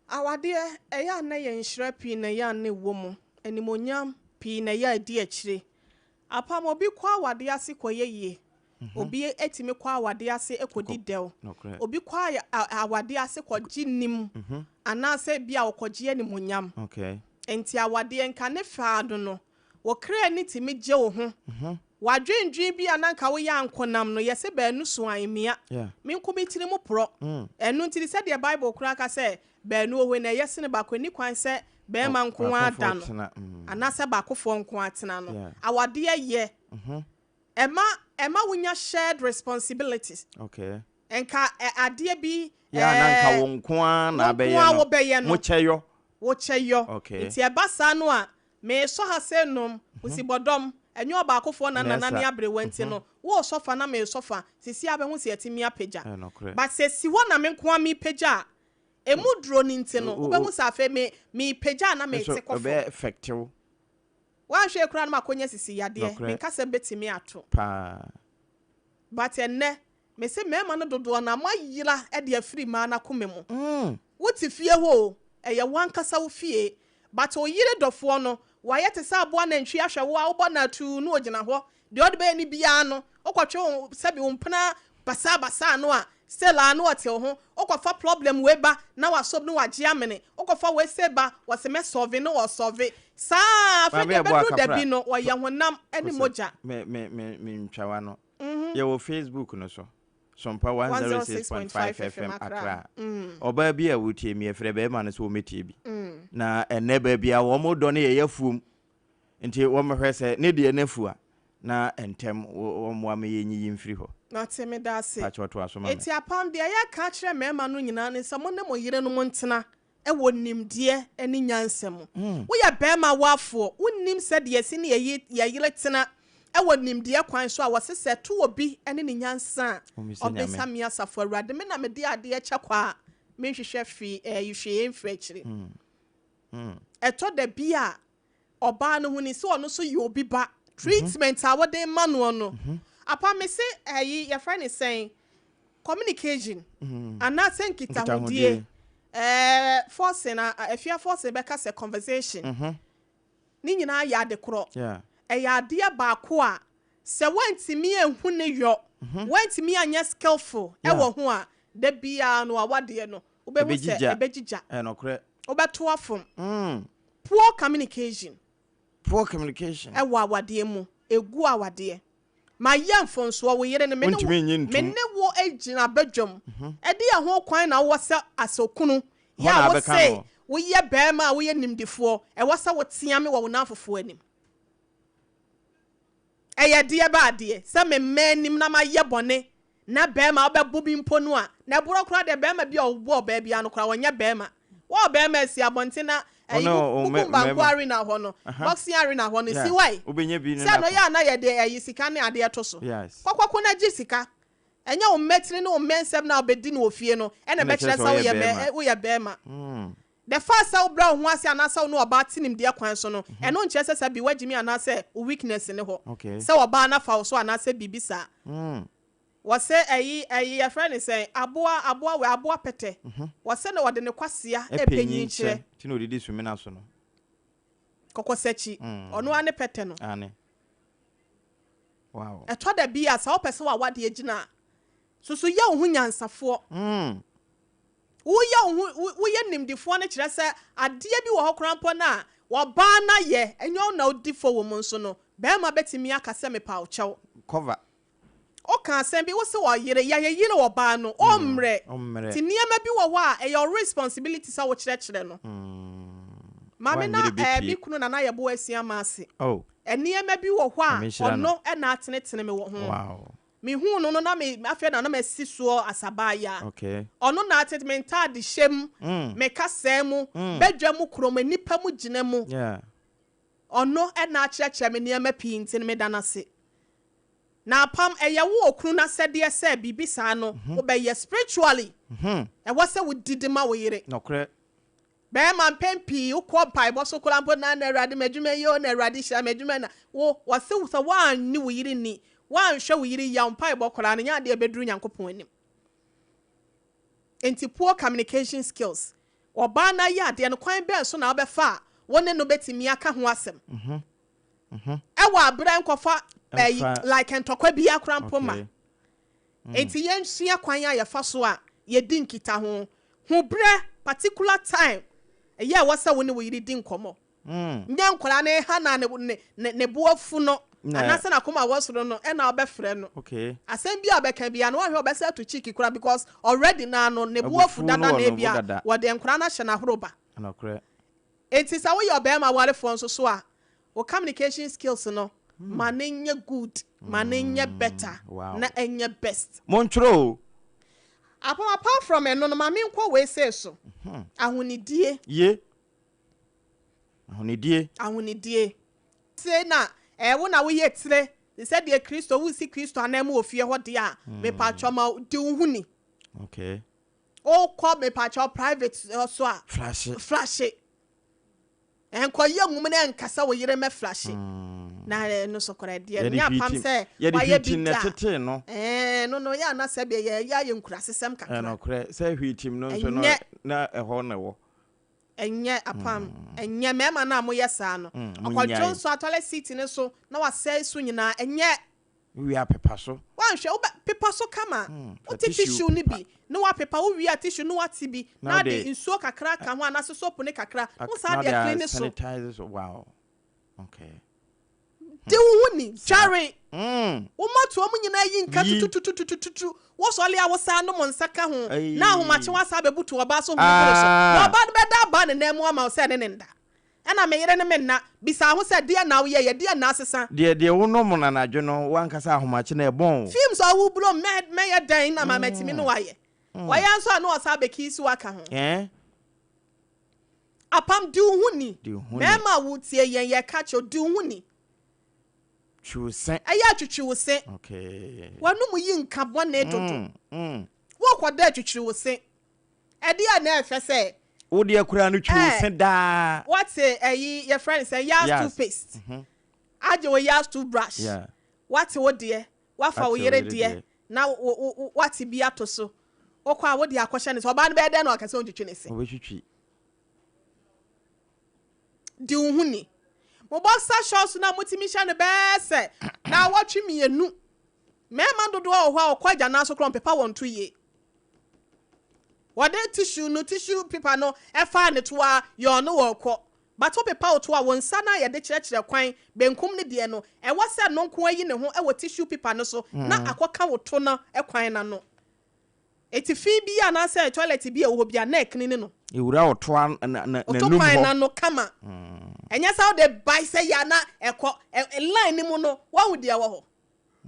Awadeɛ, ɛyɛ a na ɛyɛ nhyira pii na ɛyɛ a na ɛwɔ mu, animuonyam pii na ɛyɛ a ɛdi akyire. Apam, obi kɔ awadeɛ ase kɔyɛ yie, obi tumi kɔ awadeɛ ase kɔdi dɛw, obi kɔ awadeɛ ase kɔgye nim anaasɛ bi a ɔkɔgye animuonyam. Nti awadeɛ nka ne fɛ ano no, wo kra ani tumi gye wo ho. W'adwendwen bi a na nka woyɛ ankonam no, yɛse baanu so a emia. Me nko me tiri mu porɔ. Ɛno nti sɛdeɛ Bible koraa ka sɛ, baanu wɔ hɔ yi na ɛyɛ sene baako, ɛnni kwan sɛ barima nko ara da no anaasɛ baakofoɔ nko ara tena no. Awadeɛ yɛ. Ɛma ɛma wonya shared responsibilities. Okay. Nka adeɛ bi. Yeah, na nka wo nko ara na abɛyɛ no. Wobɛyɛ no. Mokyɛ yɔ. Wokyɛ yɔ. Okay. Nti ɛba saa no a, meresɔ ha sɛ nom, kusibɔdɔm, ɛnyɛ ɔbaakofoɔ na nana ne aberewa nti no, woresɔ fa na meresɔ fa, sisi a wobɛhu sɛ yɛatumi apagya. But sɛ si hɔ na me nko ara merepagya a, ɛmu duro no nti no, wobɛhu sɛ afei me merepagya a na merete kɔ fam. Ɛbɛ affect wo. Woanhwɛ koraa no makɔnya sisi yadeɛ, me nkasɛm bɛtumi ato. Paa. But ɛnnɛ, Mese mmarima no dodoɔ no ara moayera de afiri mmaa no akoma mu. Wote fie hɔ o, ɛyɛ wo ankasa wo fie but wo yere dɔfoɔ no wayɛ te sɛ aboa nantwie ahwɛ wo a wobɔ no atuu na ɔgyina hɔ Deɛ ɔde bɛyɛ no biara no, wokɔtwe wo sɛbi wo mpena basaa basaa no a, still a na ɔte wo ho. Wokɔfa problem wei ba na wasɔ mu na wagye amene. Wokɔfa wei sei ba, wɔse mɛ solve na ɔsolve. Saa ara, afei Maame deɛ ɛboa ɛbɛduru da kafra. bi no, wɔyɛ honam ne Kosɛ mogya. me me me me ntwa w'ano. Yɛwɔ Facebook no so. Sompa 106.5 FM Accra. Ɔbaa bi a wotie mi yɛfrɛ bɛrima no sɛ wɔmɛtie bi. Na ɛnɛ baabi a wɔn dɔ no yɛyɛ afuom. Nti wɔmɛhwɛ sɛ ne deɛ no afu a na ntɛm wɔmmoa me yɛnyiyi mfiri hɔ. Mate, meda ase. Pakyɛ toa so ma me. Enti apam, deɛ yɛreka akyerɛ mmarima no nyinaa ne sɛ, mo ne mo yerenom ntena wɔ nimdeɛ ne nyansa mu. Woyɛ barima wafoɔ, wonnim sɛdeɛ yɛsi ne yɛn yere tena wɔ nimdeɛ kwan so a, wɔse sɛ ɛto obi ne ne nyansa a, ɔbisa me Asafo Awurade, me na mede adeɛ kyɛ kwa a, menhwehwɛ hwee mfiri akyire. Ɛtɔ da bi a, ɔbaa no huni sɛ ɔno nso yɛ obi ba. Treatment a wode ma noɔ no, apa me se ɛyi yɛfrɛ ne sɛn, communication anaasɛ nkitahodie, ɛɛ forcing a afia forcing bɛka sɛ conversation, ne nyinaa yɛ ade korɔ. Ɛyɛ adeɛ baako a sɛ woantumi anhu ne yɔ, woantumi anyɛ skillful ɛwɔ ho a, da biara no awadeɛ no wobɛhu sɛ ɛbɛgyigya. Wobɛto afom. Poor communication. Poor communication. Ɛwɔ awadeɛ mu. Ɛgu awadeɛ. Mayɛ mfomsoɔ, wo yere no, me ne wo, me ne wo gyina badwam. Ɛdeɛn ho kwan na wowɔ sɛ as okunu, yɛ a wo se woyɛ barima a woyɛ nimdefoɔ, ɛwɔ sɛ wotea me wɔ wo nnamfofoɔ anim? Ɛyɛ deɛ bɛ adeɛ sɛ me mma anim na mayɛ bɔne na bɛɛma a ɔbɛbo me mpo no a, na ɛborɔ koraa deɛ bɛɛma bi a ɔbɔ ɔbaa biara no koraa ɔnyɛ bɛɛma. Wo ɔbɛɛma asi abɔnten na ɛyi Kukumba nko arena hɔ no, boxing arena hɔ no, si hɔ ɛ. Sɛ no yɛ a na yɛde ɛyi sika ne adeɛ to so. Kɔ kɔko na gye sika. Ɛnyɛ wo mmatiri ne wo mmɛnsɛm no a wobɛdi no wɔ fie no na ɛbɛkyerɛ sɛ woyɛ bɛɛma. The fact sɛ wobrɛ wo ho ase anaasɛ wo ne ɔbaa te nimdeɛ kwan so no, ɛno nkyerɛ sɛ sɛ bi woagyimi anaasɛ wo weakness ne hɔ sɛ ɔbaa no afa wo so anaasɛ biribi saa. Wɔse ɛyi ɛyi yɛfrɛ no sɛn aboa aboa wei aboa pɛtɛ wɔse na ɔde ne kwasea Ɛpɛ ɛpɛ nyinkyerɛ nyinkyerɛ. nti na ɔdidi sumina so no. Kɔkɔsakyi ɔno ara ne pɛtɛ no. Aane. Wow. Ɛtɔ da bi a sɛ wopɛ sɛ w'awadeɛ gyina a, susu yɛ wo ho nyansafoɔ. Woyɛ wo ho woyɛ nimdefoɔ no kyerɛ sɛ adeɛ bi wɔ hɔ koraa mpo no a ɔbaa no ayɛ, ɛnyɛ wo na wodi fɔ wɔ mu nso no, barima bɛtumi aka sɛ mepa wo kyɛw. Cover. Woka asɛm bi, wose ɔyere, yɛayeyere ɔbaa no, ɔmmrɛ. Nti nneɛma bi wɔ hɔ a ɛyɛ wo responsibility sɛ wokyerɛkyerɛ no. Maame na ɛɛ me kunu Nana Yeboah Asiamah ase. Nneɛma bi wɔ hɔ a ɔno na atenetene me wɔ ho. Mehuu no no na me afei na na masi soɔ as abaayaa. Okay. Ɔno na atete me ntaade hyɛ mu, me kasaa mu, badwa mu kurom, nnipa mu gyina mu. Yeah. Ɔno na akyerɛkyerɛ me nneɛma pii nti no meda no ase. Na apam, ɛyɛ wo okunu no asɛdeɛ sɛ biribi saa no wobɛyɛ spiritually. Ɛwɔ sɛ wodidi ma wo yere. Nɔkorɛ. Bɛɛma mpɛn pii wo kɔ mpaebɔ so koraa mpo na na awurade m'adwuma yi o na awurade hyira m'adwuma na wo wɔse wo sɛ woanni wo yere ni woanhwɛ wo yere yie a wo mpaebɔ koraa no nyɛ adeɛ a ɛbɛduru Nyankopɔn anim. Nti poor communication skills ɔbaa no ayɛ adeɛ no kwan bɛn so na wobɛfa a wo ne no bɛtumi aka ho asɛm ɛwɔ aberɛ nkɔfa ɛyi like ntɔkwa biara koraa mpo ma. Enti yɛnsua kwan a yɛfa so a yɛdi nkitaho. Hu berɛ, particular time, ɛyɛ a ɛwɔ sɛ wo ne wo yere di nkɔmmɔ. Nyɛ nkwadaa no reha no a ne, ne, ne bo afu no anaasɛ n'akoma wɔ soro no ɛna wobɛfrɛ no. Asɛm bi a ɔbɛka biara no, woanhwɛ a ɔbɛsan ato cheek koraa because already no ara no, ne bo afu dada na ebia wɔde nkwadaa no ahyɛ no ahoroba. Enti sɛ woyɛ ɔbarima warefoɔ nso so a, wo communication skills no, ma no nyɛ good, ma no nyɛ better, na ɛnyɛ best. Montwerɛ o. Apam apart from ɛno no, ma menkɔ wei sei so, ahonidie. Ye. Ahonidie. Ahonidie. Sei na ɛɛ wo na woyɛ tire, te sɛ deɛ Kristo, woresi Kristo ananmu wɔ fie hɔ deɛ a, mepakyɛw ma di wo ho ni. Okay. Wokɔ mepakyɛw private so a. Flashe. Flashe. Nkɔyɛ nwom na ɛnkasa wo yere mɛ flashe. Na ɛno so koraa deɛ Yɛde nyɛ apam hwiitim sɛ yɛde wayɛ bi hwiitim na da. ɛtetee no. Ɛɛ no no yɛ a na sɛdeɛ yɛyɛ ayɛ nkurasesɛm kakra. Ɛnokorɛ sɛ hwiitim no nso no Ɛnyɛ. na ɛhɔ na ɛwɔ. Ɛnyɛ apam ɛnyɛ mmarima no a moyɛ saa no. Monnyae. Ɔkɔdwo nso a toilet seat no so na wasɛe so nyinaa ɛnyɛ. Wowie a pepa so. Woanhwɛ wobɛ pepa so kama. Fa Wote tissue tissue no pepa. bi na woapepa wowie a tissue no woate bi Na na wode ade nsuo kakra aka ho anaasɛ soap no kakra na na wosan wode de aclean so. asanitize so wow okay. Di wo ho ni, Saa. dware. Wo mmɔtoa mu nyinaa yi nka Yi. tutututututu. Wosɔre a wosan nom nsa ka ho na ahomakye Ayii. woasan abɛbutu ɔbaa so home boro so. Na Ah. ɔbaa no bɛda abaa ne nan mu ama wo sɛ ne ne nda. Ɛna me yere ne me nna. Bisa ho sɛ, deɛn na woyɛeɛ? Deɛn na asesa? Deɛ deɛ wonom no anadwo no, w'ankasa ahomakye no ɛbɔn wo. Fumes a woburo mɛ mɛyɛ dɛn na ma matumi ne wo ayɛ? Ɔyɛ nso a na ɔsan abɛkiisi wo aka ho. Eh? Apam, di wo ho ni. Di wo ho ni. Mmarima a wotie yɛn, yɛka kyerɛ wo, di wo ho ni. Twi wo se. Ɛyɛ a twitwi wo se. Okay. W'anom yi nka bɔne dodo. Worekɔda a twitwiri wo se. Ɛdeɛ a na ɛfɛ sɛ. Wo deɛ koraa no twi wo Eh, se daa. Woate ɛyi, yɛfrɛ no sɛn, Yaz Yaz. toothpaste. Agye wo Yaz toothbrush. Yeah. Woate wo deɛ, woafa wo Woate wo yere yere deɛ, deɛ. na wo, wo, wo, woate bi ato so. Wokɔ a wode akɔhyɛ ne se. Ɔbaa no bɛyɛ dɛn na waka sɛ ɔntwitwi ne se? Ɔbɛtwitwi. Di wo ho ni. Mo boxer shorts no a motumi hyɛ no bɛyɛ sɛ naawɔtwe mmienu. Mmarima dodoɔ wɔ hɔ a wɔkɔ agyanan so koraa wɔmpepa wɔn to yie. Wɔde tissue no, tissue paper no faa ne to ara, yɔɔ no wɔrekɔ. But wopepa wo to a, wo nsa no a yɛde kyerɛkyerɛ kwan, benkum no deɛ no, ɛwɔ sɛ ɛno nko ara yi ne ho wɔ tissue paper no so na akɔka wo to no kwan no ano. Eti fi bi anaasɛ toilet bi a ɛwɔ hɔ bi a na ɛclean no. Ewura wo to an na na Wo to n'anum kwan hɔ. no ano kama. Ɛnyɛ sɛ wode bae sɛ yɛ a na ɛkɔ. Ɛ line no mu no, woahu deɛ ɛwɔ hɔ.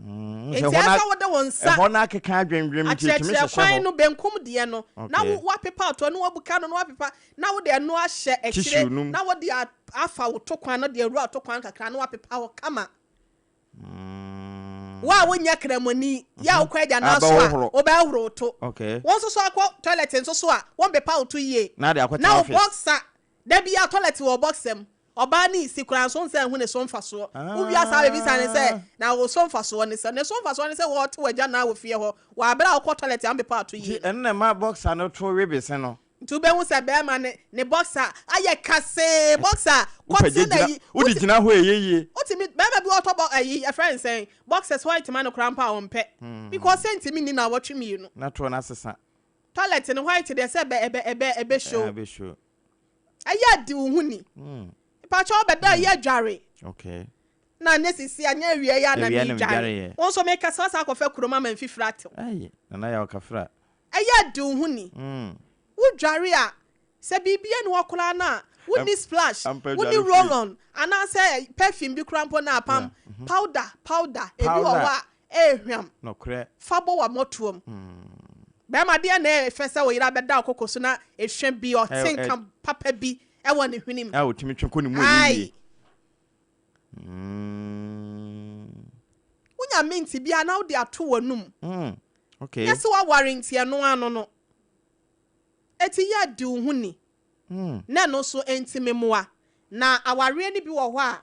Mm, Enti sɛ ɛhɔ ɛsɛ na sɛ wode wo nsa ɛhɔ na akeka adwendwem nti ɛtumi akyerɛkyerɛ hyehyɛ kwan hɔ. no benkum deɛ no, na Okay. wo woapepa wo to no, woabuka no na woapepa, na wode ɛno ahyɛ akyire, Tissue no mu. na wode a afa wo to kwan no de awura wo to kwan kakra na woapepa hɔ kama. Wo a wonyɛ Kramoni, yɛ a wokɔ agya nan so a, Abɛhohoro. wobɛhohoro wo to. Okay. Wo nso so akɔ toilet nso so a, wompepa wo to yie. Na de akɔtena Na wo office. boxer, da biara toilet wɔ wo boxer mu. Ɔbaa no resi koraa nso, wonsɛ nhu ne so mfasoɔ. Wowie a saa bɛbisa no sɛ, na wo so mfasoɔ ne sɛn? Ne so mfasoɔ ne sɛ wɔte w'agya nan wɔ fie hɔ, wɔ aberɛ a wokɔ toilet a wompepa wo to Nti yie no. ɛno na ɛma boxer no to we bese no. Nti wobɛhu sɛ bɛrima no ne boxer ayɛ kasee, boxer Wopɛ kɔte na gyina, yi. wode Wote, gyina hɔ a ɛyɛ yie. wotumi, bɛrima bi ɔtɔ bɔ ayi, yɛfrɛ no sɛn, boxers white ma no koraa mpo a ɔmpɛ. Because sɛ ntumi nni naawɔtwe mmienu. Na toɔ no asesa. Toilet no white deɛ sɛ ɛbɛ, ɛbɛ, ɛbɛ, ɛbɛ show. Ɛbɛ show. Ɛyɛ a di wo ho ni. Mpakyɛ wobɛda ɛyɛ adware. Okay. Na nyɛ sisi a nyɛ awia yi a na Awia na medware. medwareɛ. Wo nso mekasa woasan akɔfa kurom ama mfifire atew. Ayi, Nana Yaw Kafra. Ɛyɛ a di wo ho ni. Wodware a, sɛ biribiara nni hɔ koraa no a, wonni splash, Ampa wonni dware free. roll on, anaasɛ perfume bi koraa mpo no a, pam powder, powder, ebi wɔ hɔ Powder. a, ɛyɛ hwam. Nokorɛ. Fa bɔ w'amɔtoam. Bɛrima, deɛ na ɛyɛ fɛ sɛ wo yere abɛda wo koko so na ehwa bi, ɔte nka papa bi wɔ ne hwenem. A ɔtumi twe kɔ ne mu ɛnyɛ Ai! yie. Mm. Wonya mint bi a na wode ato w'anum. Okay. Nyɛ sɛ woaware nti ɛno ano no. Eti yɛ di wo ho ni. Na ɛno nso nti memmoa. Na awareɛ no bi wɔ hɔ a,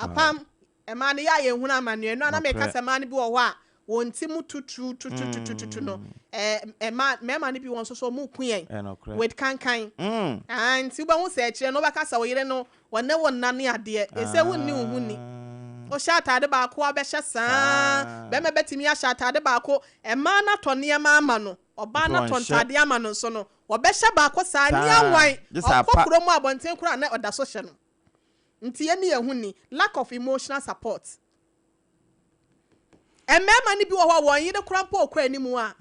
apam, mmaa no yɛ a yɛnhunu amaneɛ. Ɛno a na meka sɛ mmaa no bi wɔ hɔ a, wɔn ti mu tuturu tututututu no, ɛɛ mmaa mmarima no bi wɔ nso so wɔn ku yɛn with kankan. Ah, nti wobɛhu sɛ akyire no wobɛka sɛ wo yere no wɔne wo nna ne adeɛ. Ɛsɛ wonni wo ho ni. Wohyɛ ataade baako a wobɛhyɛ saa. Bɛrima bɛtumi ahyɛ ataade baako. Mmaa no atɔ nneɛma ama no. Ɔbaa no atɔ ntaadeɛ ama no nso no, wɔbɛhyɛ baako saa. Ni awan. Ɔkɔ kurom abɔnten koraa na ɔda so hyɛ no. Nti yɛne yɛn ho ni. Lack of emotional support. Mmarima no bi wɔ hɔ a wɔn yere koraa mpo rekɔ anim a,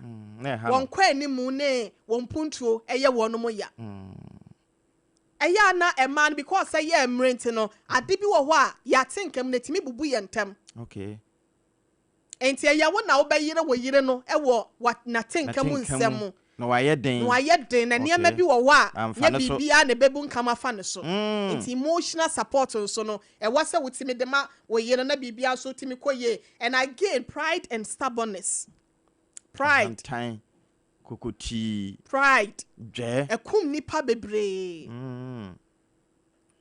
wɔn kɔ anim ne wɔn mpuntuo yɛ wɔn ya. Ɛyɛ a na mmaa no because sɛ yɛ mmerɛ nti no, ade bi wɔ hɔ a yɛate nka mu na ɛtumi bubu yɛn ntam. Okay. Enti ɛyɛ wo na wobɛyere wo yere no wɔ n'atenka mu nsɛm mu. Na wayɛ den. Na wayɛ den, na nneɛma bi wɔ hɔ a, nyɛ biribiara na ɛbɛbunkam afa ne so. Enti emotional support nso no, ɛwɔ sɛ wotumi de ma wo yere na biribiara nso tumi kɔ yie. And again, pride and stubbornness. Pride. Ahantan, kokotii. Pride. Dwɛɛ. Ɛkum nnipa bebree.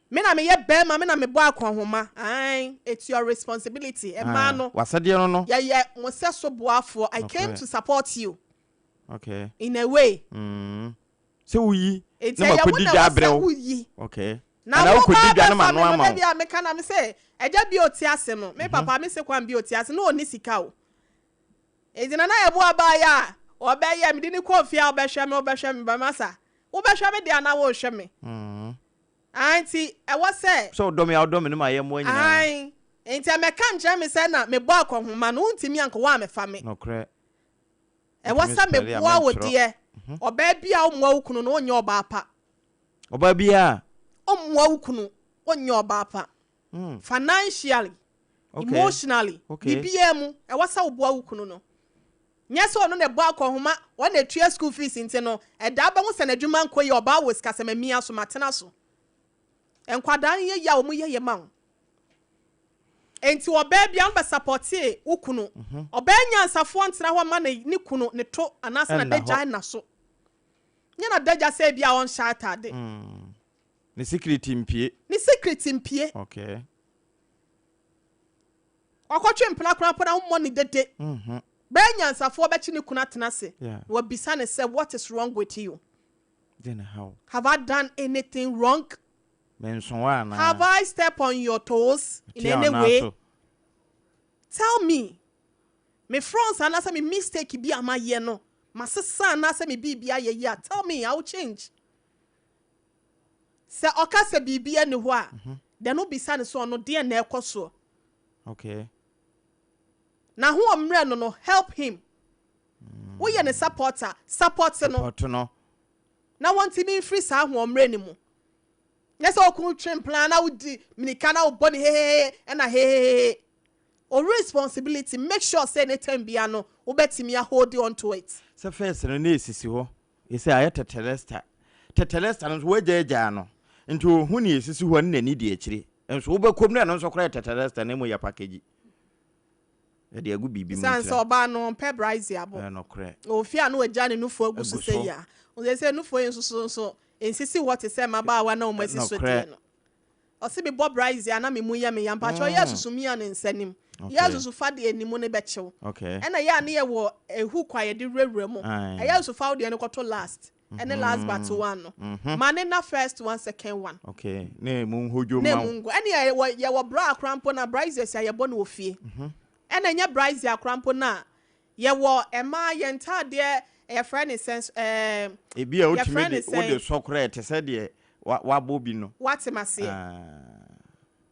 Me na meyɛ bɛrima, me na mebɔ akɔnhoma. Ae, it's your responsibility. Mmaa no, W'asɛdeɛ no no. yɛyɛ mo sɛso boafoɔ. I came to support you Okay. in a way. Sɛ woyi Nti na ɛyɛ wo makɔdi na dwa ɛwɔ abrɛ sɛ wo. woyi. Okay. Na Anaa wo wokɔdi ba dwa na bɛfa manoa me no, ama da wo. bi a meka na me sɛ, agya bi a ɔte ase no, me papa, me se kwan bi a ɔte ase no, na ɔnni sika o. Nti Nana Yeboah baeɛ a, ɔbɛyɛ, mede no kɔɔ fie a ɔbɛhwɛ me, ɔbɛhwɛ me, ba masa, wobɛhwɛ me deɛ anaa worehwɛ me? Ae, nti ɛwɔ sɛ. Sɛ wodɔ me a, wodɔ me ne m'ayɛmmoa nyinaa. Ae, nti ɛmmɛka nkyerɛ me sɛ na mebɔ akɔnhoma no, wontumi anka woammɛfa me. Nokorɛ. Ɛwɔ Metumi sɛ spɛle a, meboa wo mentwerɛ. deɛ. Ɔbaa bi a wommoa wo kunu no, wonyɛ ɔbaa pa. Ɔbaa bi a. Wommoa wo kunu, wonyɛ ɔbaa pa. Financially, emotionally, biribiara mu, ɛwɔ sɛ woboa wo kunu no. Nyɛ sɛ ɔno na ɛbɔ akɔnhoma, ɔno na ɛtua school fees nti no, ɛda wobɛhu sɛ n'adwuma nkɔ yie, ɔbaa wɔ sikasɛm amia so, matena so. Nkwadaa no yɛ yie a, wɔn yɛ yie ma wo. Enti ɔbaa biara no bɛ supportee wo kunu. Ɔbaa nyansafoɔ ntena hɔ mma ne ne kunu ne to anaasɛ n'adagya nna so. Nyɛ n'adagya sɛ ebia ɔnhyɛ atade. Ne secret mpie. Ne secret mpie. Okay. Wakɔtwe mpena koraa mpo na wommɔ no dede. Bɛyɛ nyansafoɔ bɛkye ne kunu atena ase na wabisa no sɛ what is wrong with you? Deɛ na ɛha wo? Have I done anything wrong? Menso wo anaa? Have I step on your toes in Metia wo any nan way? so? Tell me. Me frɔns anaasɛ me mistake bi a mayɛ no, masesa anaasɛ me biribi ayɛ yie a, tell me, I will change. Sɛ ɔka sɛ biribi nni hɔ a, then wobisa no sɛ ɔno deɛn na ɛkɔ soɔ. Okay. Na ho ɔmmerɛ no no, help him. Woyɛ ne supporter, support no. Support no. Na wɔntumi mfiri saa ahoɔmmerɛ no mu. Nyɛ sɛ ɔko twe mpena na wodi mirika na wobɔ ne hehehe ɛna hehehe. O responsibility, make sure sɛ ne time biara no wobɛtumi a hold on to it. Sɛ first no na esisi hɔ, sesei ayɛ tɛtɛlɛsta. Tɛtɛlɛsta no nso w'agyaagyaa no, nti ohu nea esisi hɔ no n'ani di akyire. Nso wobɛkɔ mu no ɛno nso koraa yɛ tɛtɛlɛsta na mmom yɛ package. Yɛde agu biribi mu Esiane ntira. sɛ ɔbaa no ɔmpɛ brazier bo. Ɛyɛ nokorɛ. Ɔwɔ fie a na wagya ne nufoɔ agu Agu so so. sɛyi a. Seesei nufoɔ yi nso so nso nsisi hɔ te sɛ mmabaawa na wɔn asi so Nokorɛ. deɛ no. Ɔse mebɔ brazier a na me mu yɛ me ya. Mpakyɛw yɛ susu mia ne nsa nim. Okay. Yɛ susu fa deɛ anim no bɛkyew. Okay. Ɛna yɛ a ne yɛwɔ hook a yɛde wurawura mu. Aye. Ɛyɛ susu fa wo deɛ no kɔto last. Ɛne last but one no. Ma ne na first one second one. Okay. Na emu nhodwo Na ma wo. emu nko. Ɛne yɛwɔ yɛwɔ bra koraa mpo na braziers a yɛbɔ no wɔ fie. Ɛna ɛnyɛ brazier koraa mpo na yɛwɔ mmaa yɛn ntaadeɛ yɛfrɛ ne sɛn ɛɛ. Ebi a wotumi Yɛfrɛ de ne sɛn? wode sɔ koraa ɛte sɛ deɛ wa wabɔ bi no. Wate maseɛ. Ah.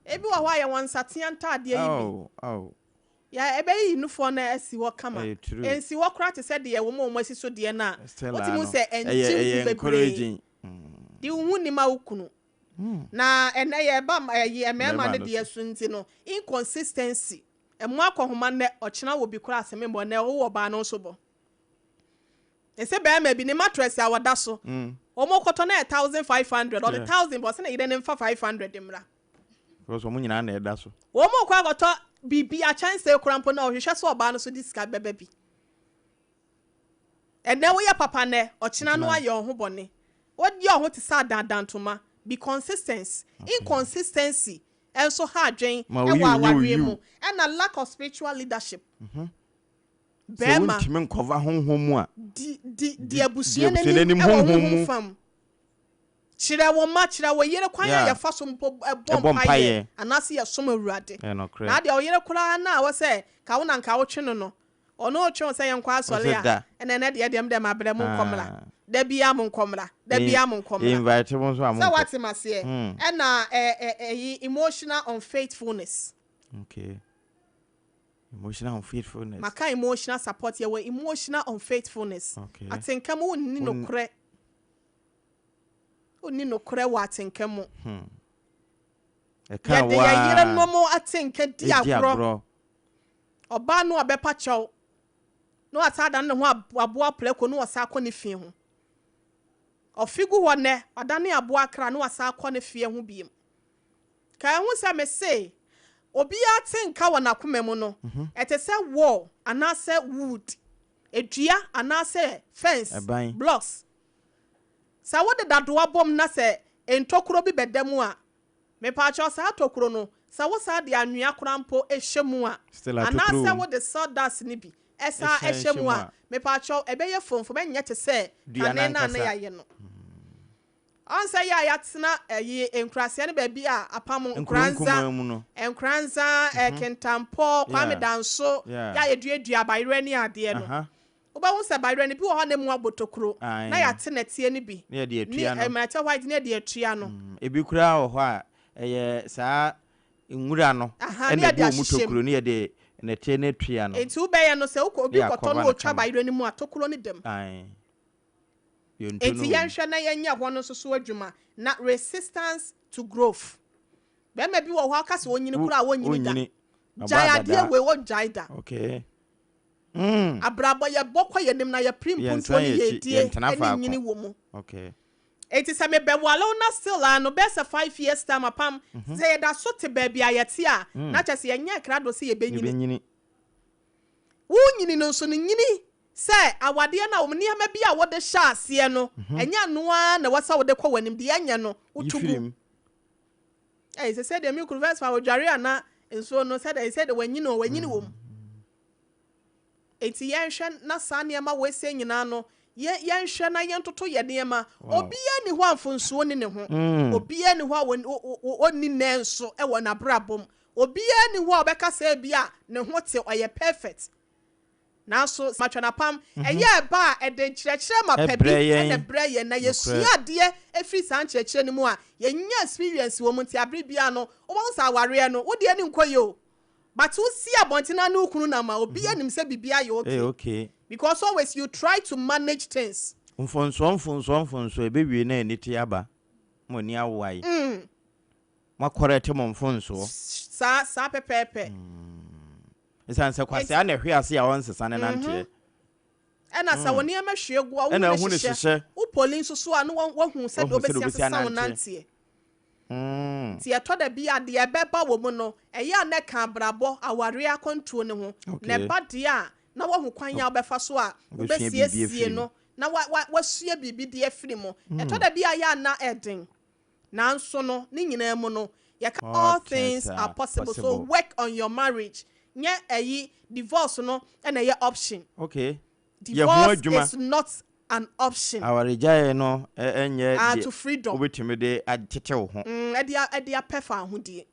Ebi wɔ hɔ a yɛwɔ nsatea ntaadeɛ yi bi. Oh, oh. Yɛ ɛbɛyiyi nufoɔ no asi hɔ kama. Ɛyɛ true. Ɛnsi hɔ koraa te sɛ deɛ wɔn a wɔn asi so deɛ no a. Stella Wotumi hu no. sɛ Ɛyɛ ɛngye ɛyɛ wo bebree. encouraging. De wo ho nim a wo kunu. Na ɛnɛ yɛba ɛyi mmarima Mmarima no no deɛ so nti no inconsistency. Ɛmo akɔhoma nnɛ ɔkyena wɔ bi koraa asɛm mbɔ nnɛ wowɔ ɔbaa no nso bɔ. Ɛsɛ bɛrima bi ne mattress a wɔda so. Wɔn kɔtɔ no yɛ 1500 ɔde 1000 bɔ sɛ ne yere ne nfa 500 mmra. Because wɔn nyinaa na ɛda so. Wɔn kɔ akɔtɔ biribi akyɛnsee koraa mpo na ɔhwehwɛ sɛ ɔbaa no so de sika bɛba bi. Ɛnɛ woyɛ papa nnɛ ɔkyena no ayɛ ɔho bɔne. Wodi ɔho te sɛ adandantoma. Be consistent. Inconsistency nso ha adwen Ma ɛwɔ oyi wo nyɛ awareɛ oyi mu. wo. Ɛna lack of spiritual leadership. Sɛ Bɛrima. wontumi nkɔva honhom mu a. Di di di Di abusua abusua n'anim n'anim ɛwɔ honhom honhom mu. fam. Kyerɛ wo mma, kyerɛ wo yere kwan a yɛfa so mpo ɛbɔ Ɛbɔ mpaeɛ mpaeɛ. anaasɛ yɛsom Awurade. Ɛyɛ nokorɛ. Na adeɛ ɔyere koraa na awɔ sɛ ka wo na nka wotwe no no, ɔno ɔtwe wo sɛ yɛnkɔ asɔre Ɔsɛ a, da. ɛnɛ ɛnɛ deɛ deɛ mdɛ mabrɛ mo nkɔ mmra. Ah. Da biara mo nkɔ mmra. Da biara mo nkɔ mmra. Invite mo nso a mo Sɛ nkɔ. wate maseɛ. Ɛna ɛ ɛ ɛyi emotional unfaithfulness. Okay. Emotional unfaithfulness. Maka emotional support yɛwɔ emotional unfaithfulness. Okay. Atenka mu wonni nokorɛ. Wonni nokorɛ wɔ atenka mu. Ɛka Yɛde yɛn waa. yerenom atenka di Edi agorɔ. agorɔ. Ɔbaa no a bɛpa kyɛw na wasa adane ne ho aboa prɛko na wasa akɔ ne fie ho. Ɔfi gu hɔ nnɛ, ɔdane aboa kra na wasa akɔ ne fie ho biem. Ka ɛho sɛ me se, obiara te nka wɔ n'akoma mu no, ɛte sɛ wall anaasɛ wood, edua anaasɛ fence, Ɛban. blocks. Sɛ wode dadoa bom na sɛ ntokuro bi bɛda mu a, Mepaakyɛw saa tokuro no, sɛ wo saa de anwea koraa mpo hyɛ mu a, Still atokuro anaasɛ wɔ mu. wode sawdust no bi san Ɛhyɛ hyɛ hyɛ mu mu a, a. mepaakyɛw ɛbɛyɛ frɔmfrɔm, ɛnyɛ te sɛ Dua no kane no a na ankasa. yɛayɛ no. Ɔn sɛ yɛ a yɛatena ɛyi nkuraseɛ no baabi a apam Nkuro Nkoranza, nkumaa mu no. Nkoranza, Kintampo, Kwame Yeah. Danso, Yeah. yɛ a yɛduadua bayerɛ ne adeɛ no. Aha. Wobɛhu sɛ bayerɛ no, bi wɔ hɔ a na emu abɔ tokuro, na Ae. yɛate nɛteɛ no bi, Ne yɛde ne atua no. mmerɛtɛ white ne yɛde atua no. Ebi koraa wɔ hɔ a, ɛyɛ saa nwura no Aha, ne na yɛde ɛbɔ mu ahyehyɛ mu. tokuro ne yɛde nɛteɛ no atua no. Enti wobɛyɛ no sɛ wokɔ obi Ne kɔtɔ yɛakɔva na no ɔtwa kama. bayerɛ no mu a, tokuro no da mu. Ae. Yɛntu Enti no wɔ mu. yɛnhwɛ na yɛnyɛ hɔ no nso so adwuma. Na resistance to growth. Bɛrima bi wɔ hɔ a woka sɛ ɔnyini Wo koraa a ɔnyini da. ɔnyini. Ɔbɔ Gyae adeɛ adadaa. wei ɔngyae da. Okay. Abrabɔ yɛbɔ kɔ yɛn anim na yɛpere mpuntuo Yɛnsan ne yɛn akyi, yiedie yɛntena ne faako. nyini wɔ mu. Okay. Enti sɛ mebɛwale wo na still a no bɛyɛ sɛ 5 years time apam sɛ yɛda so te baabi a yɛte a, na kyerɛ sɛ yɛnyɛ krado sɛ yɛbɛnyini. Yɛbɛnyini. Wonyini no nso no, nyini sɛ awadeɛ no a wɔn nneɛma bi a wode hyɛ aseɛ no, ɛnyɛ ɛno ara na ɛwɔ sɛ wode kɔ w'anim. Deɛ ɛnyɛ no, Yi woto firi gu. mu. Ɛy sɛ sɛdeɛ me kunu first fa ɔdware a na nsuo no sɛdeɛ sɛdeɛ wanyini o, wanyini wɔ mu. Enti yɛnhwɛ na saa nneɛma wei sɛ nyinaa no, yɛnhwɛ na yɛntoto yɛ nneɛma. Obiara ni hɔ a mfonsuo ni ne ho. Obiara ni hɔ a ɔnni nɛ nso wɔ n'abrabɔ mu. Obiara ni hɔ a ɔbɛka sɛ ebi a ne ho te ɔyɛ perfect. Nanso matwa n'apam ɛyɛ ɛba a ɛde nkyerɛkyerɛ ma pɛ bi Ɛbrɛ yɛn. ɛna ɛbrɛ yɛn na yɛsua adeɛ efiri saa nkyerɛkyerɛ no mu a yɛnya experience wɔ mu. Nti abere biara no wɔn sɛ awareɛ no wodeɛ ne nkɔ yie o, but wosi abɔnten na ne wo kunu nam a, obiara nim sɛ biribi ayɛ okay. Eh, okay. Because always you try to manage things. Mfonsoɔ mfonsoɔ mfonsoɔ ɛbɛwie na ani te aba mo ani awoa yi. Mo akɔrɛte mo mfonsoɔ. Saa saa pɛpɛɛpɛ. Ɛsiane sɛ kwasea na ɛhwe ase a ɔnsesa ne nanteɛ. Ɛna sɛ wo nneɛma hwie gu a, Ɛna wohu wohu ne ne hyehyɛ. hyehyɛ. Wo poli nso so a na wahu sɛdeɛ Wahu sɛdeɛ wobɛsi wobɛsi asesa wo ananteɛ. nanteɛ. Nti ɛtɔ da bi a deɛ ɛbɛba wɔ mu no, ɛyɛ a na ɛka abrabɔ awareɛ akwantuo ne ho. Na ɛba deɛ a na wahu kwan a wobɛfa so a Wobɛsua biribi wobɛsiesie afiri mu. no na wasua biribi de afiri mu. Ɛtɔ da bi a yɛ a na ɛden, nanso no ne nyinaa mu no yɛka all things are possible, so possible. Work on your marriage. Nyɛ ɛyi divorce no ɛna ɛyɛ option. Yɛ ho Divorce adwuma. Is not an option. Awaregyaeɛ no ɛnyɛ Ah, deɛ to freedom. wobɛtumi de atete wo ho. Ɛde apɛ fa ahodie.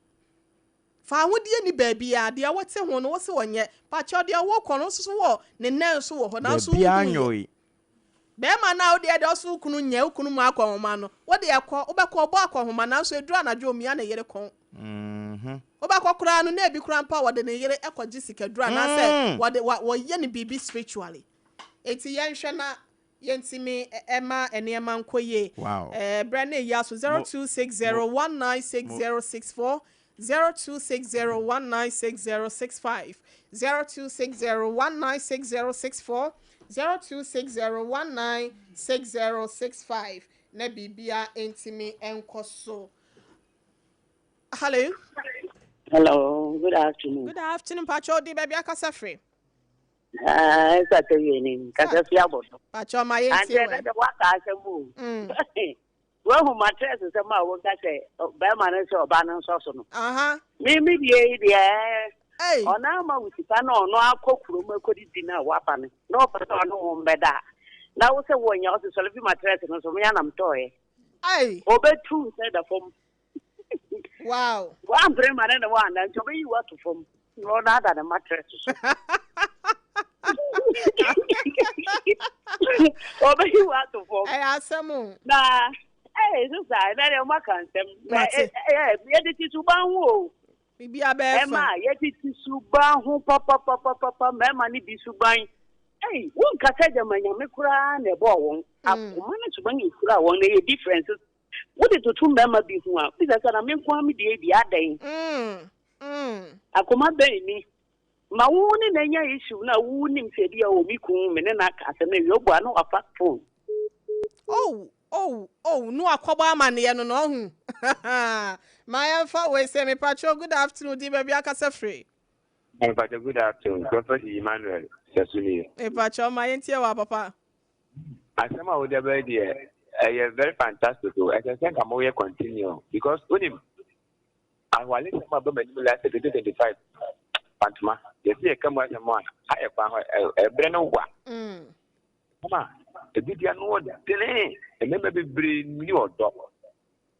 Fa ahodie ni baabi a deɛ wɔte ho no wɔsi wɔnyɛ pakyɛw deɛ wɔkɔ no nso so wɔ ne nan so wɔ hɔ nanso Baabiara wohu yɛ. nyɛ Bɛrima no a wode ɛde ɔso wo kunu nyɛ wo kunu mu akɔnhoma no, wode ɛkɔ wobɛkɔ ɔbɔ akɔnhoma, nanso eduru anadwo omia ne yere kɔn. Wobɛkɔ koraa no na ebi koraa mpo a wɔde ne yere ɛkɔgye sikaduro anaasɛ wɔde wɔyɛ ne biribi spiritually. Eti yɛnhwɛ na yɛntumi ɛma nneɛma nkɔ yie. Berɛ ne yɛ so 0260196064, 0260196065, 0260196064, 0260196065 na biribia ntumi nkɔ so. Hello. Hello, good afternoon. Good afternoon. Pacho di baabi akasa firi. Ah, ɛsɛ yɛ ni kasa fi abɔ so. Pacho ma yɛntie Ante wɛ. ɛdɛ waka asɛm o. Wahu mattress sɛm a wɔka sɛ bɛrima no sɛ ɔbaa no nsɔ so no. Me me deɛ yi deɛ Hey. ɔno ama wo sika na ɔno akɔ kurom akɔdidi na waba no na ɔpɛ sɛ ɔne wo mbɛda a na wo sɛ wɔnya ɔsɛ sɔre fi mattress no so meyɛ nam tɔɔɛ. Hey. Ɔbɛtu sɛ da fam. Wampere ma ne ne woanda nti ɔbɛyi wo ato fam na ɔno ada ne mattress so. Ɔbɛyi wo ato fam. Ɛyɛ asɛm o. Na ɛyɛ sisa ɛnɛ deɛ ɔmo aka nsɛm na Mate. Ɛ yɛde ti suban ho o. Biribi abɛɛ ɛma fa. Yɛde ti suban ho papapapapa. Mmarima ne bi suban ɛy wonkasa gyama Nyame koraa na ɛbɔɔ wɔn akoma ne suban yɛ kura wɔn na ɛyɛ difference. Wode toto mmarima bi ho a bisa sɛ na me nko ara me deɛ bi adɛn akoma bɛn ni ma wo ne na anya issue na wo nim sɛ bi a wɔ me kun me ne na aka asɛm awie ɔbɔ a na wafa phone. Oh, no akɔbɔ amanneɛ no na ɔhu. Ma yɛmfa wei sɛ mepatro, good afternoon, di baabi akasa firi. Mpakyɛ, good afternoon. Prophet Emmanuel Sasuni. Mepatro ma yɛntie wɔ papa. Asɛm a wode bɛyɛ deɛ ɛyɛ very fantastic o. Ɛsɛ sɛ nka moyɛ continue because wonim Awaresɛm a aba m'anim last 2025 Pantoma, yɛse yɛka mu asɛm a, ayɛ kwan hɔ, ɛberɛ no wa. Mama, ebi di ano ɔdene, mmarima bebree nni ɔdɔ.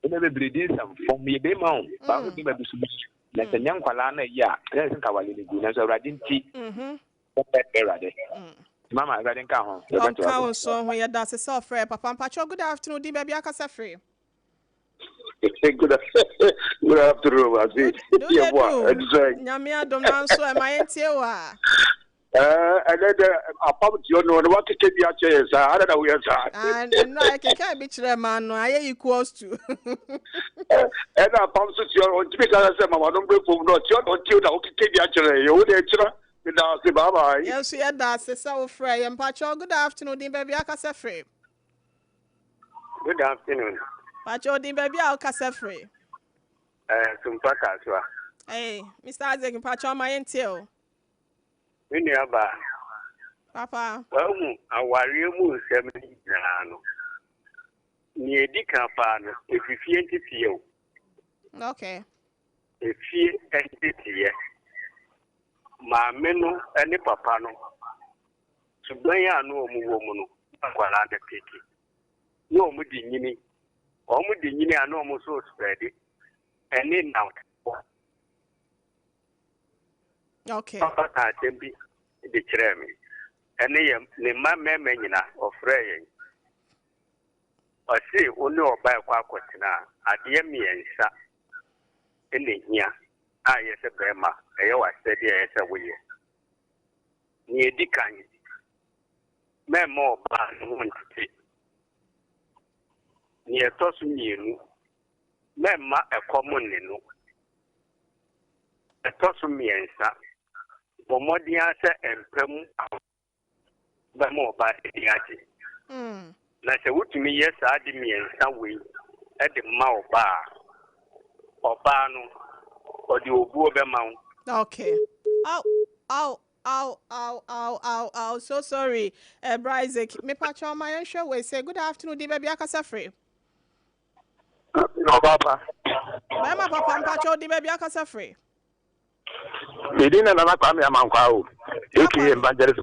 Mmarima bebree di nsɛmfo, meyɛ bɛrima o, baako bɛrima bi so bi. Na sɛ nyɛ nkwadaa na ɛyi a, ɛnyɛ sɛ nka wale no gu, nanso Awurade nti, wɔpɛ Awurade. Mama, Awurade nka ho. Ɔnka wo nso ho, yɛda ase sɛ ɔfrɛ. Papa mpakyɛw, good afternoon, din baabi akasa firi. Good good afternoon, Ase. Yɛboa, ɛte sɛ. Nyame adom nanso ɛma yɛntie wo a. Ɛnɛ dɛ apam tiɔ no no wakeka bi akyɛ yɛn saa, adɛn na woyɛ saa? Ɛno a ɛkeka bi kyerɛ ma no ayɛ equals to. Ɛna apam so tiɔ no ɔntumi ka sɛ mama no mbrɛ fam no ɔtiɔ na ɔtiɔ na wokeka bi akyerɛ yɛ wo deɛ kyerɛ meda ase bye bye. Yɛn nso yɛda ase sɛ wofrɛ yɛn mpakyɛw good afternoon din baabi akasa firi. Good afternoon. Pacho din baabi a wokasa firi. Eh, Tumpa Kasoa. Hey, Mr. Isaac, mpacho ma yɛntie o. Me nua baa. Papa. Wahu awareɛ mu nsɛm no nyinaa no. Nea edi kan paa no, efi fie nteteɛ o. Okay. Efie nteteɛ. Maame no ne papa no, suban a na wɔn wɔ mu no, na nkwadaa no tete. Na wɔn de nyini. Wɔn de nyini a na wɔn nso spread. Ɛne nnamfoɔ. Okay. Papa kaa asɛm bi de kyerɛɛ me. Ɛne yɛn, ne mma mmarima nyina, ɔfrɛɛ yɛn. Ɔse wo ne ɔbaa ɛkɔ akɔtena a, adeɛ mmiɛnsa na ɛhia a ɛyɛ sɛ barima, ɛyɛ w'asɛdeɛ a ɛyɛ sɛ woyɛ. Nea ɛdi kan, mɛmma ɔbaa no ho ntete. Nea ɛtɔ so mmienu, mɛmma ɛkɔm nne no. Ɛtɔ so mmiɛnsa, bɔ mmɔden ara sɛ mpa mu bɛma ɔbaa ani agye. Na sɛ wotumi yɛ saa ade mmiɛnsa wei de ma ɔbaa a, ɔbaa no, ɔde obuo bɛma wo. Okay. Aw, aw, aw, aw, aw, aw, aw, so sorry. Eh, Bra Isaac, me pacho ma yɛnhwɛ wei sɛ good afternoon di baabi akasa firi. Ɔbaa pa. Bɛrima papa mpakyɛ odi baabi akasa firi. Me din na Nana Kwame Amankwaa o, aka Evangelist.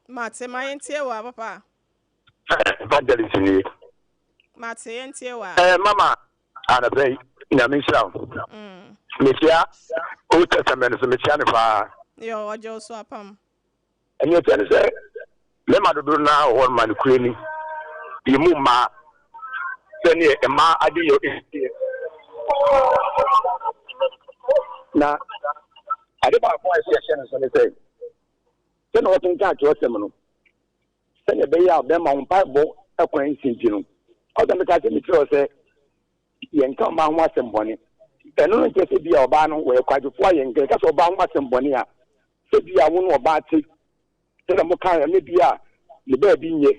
Mate, ma yɛntie wo a papa. Evangelist nie. Mate, yɛntie wo a. Eh, mama, anɔpɛ yi, Nyame nhyira wo. Mm. Mekyia Old Testament so, mekyia no paa. Yo, ɔgye wo so apam. Nea ɛteɛ ne sɛ, mmarima dodow no ara wɔ hɔ no ma nokorɛ ni, yɛn mu mmaa, sɛdeɛ mmaa adeyɔ teɛ. Na ade baako a ɛsɛ yɛhyɛ no nso ne sɛ, sɛdeɛ wɔkenkan twerɛsɛm no, sɛdeɛ ɛbɛyɛ a bɛma wo mpaebɔ kwan nsi nti no, ɔsɛ meka sɛ mekyerɛ wo sɛ yɛnka ɔbaa ho asɛm bɔne. Ɛno no nkyerɛ sɛ bi a ɔbaa no wɔyɛ kwadwofoɔ a yɛnka yɛka sɛ ɔbaa ho asɛm bɔne a sɛ bi a wo ne ɔbaa te sɛdeɛ mo kaeɛ no bi a ne baabi nyɛ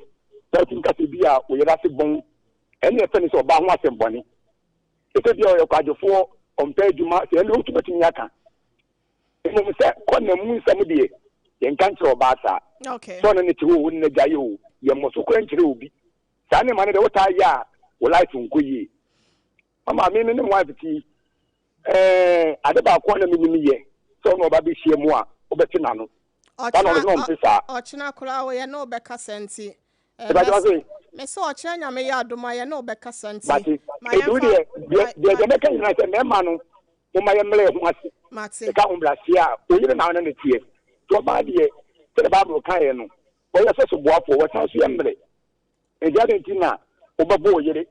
sɛ wotumi ka sɛ bi a wo yere ase bɔn ɛne ɛfɛ ne sɛ ɔbaa ho asɛm bɔne sɛ bi a ɔyɛ kwadwofoɔ ɔmpɛ adwuma sɛ ɛne wotumi tumi aka mmom sɛ kɔ na mu nsɛm deɛ yɛnka nkyerɛ ɔbaa saa sɛ ɔne ne te hɔ o ne n'agya yɛ o yɛmmɔ so kora nkyerɛ obi Saa nneɛma no deɛ wotaa yɛ a wo life nkɔ yie. Mama me me ne wife ti ɛɛ ade baako a na menim yɛ sɛ ɔne ɔba bɛhyia mu a wobɛte n'ano. Saa na ɔno nso na ɔmpɛ saa. Ɔkyena koraa wo yɛ ne wo bɛkasa nti. Ɛbɛgye wase. Me sɛ ɔkyena nyame yɛ adom a yɛ ne wo bɛkasa nti. Mate. Eti wo deɛ deɛ deɛ mɛka nyinaa sɛ mmarima no momma yɛmmrɛ yɛn ho ase. Mate. Ɛka ahobrɛaseɛ a oyere na ɔne no teɛ. Nti ɔbaa deɛ sɛdeɛ Bible kaeɛ no Wɔyɛ sɛ soboafoɔ, wɔsan nso yɛ mmerɛ. Enti adɛn nti na wobɛbɔ wo yere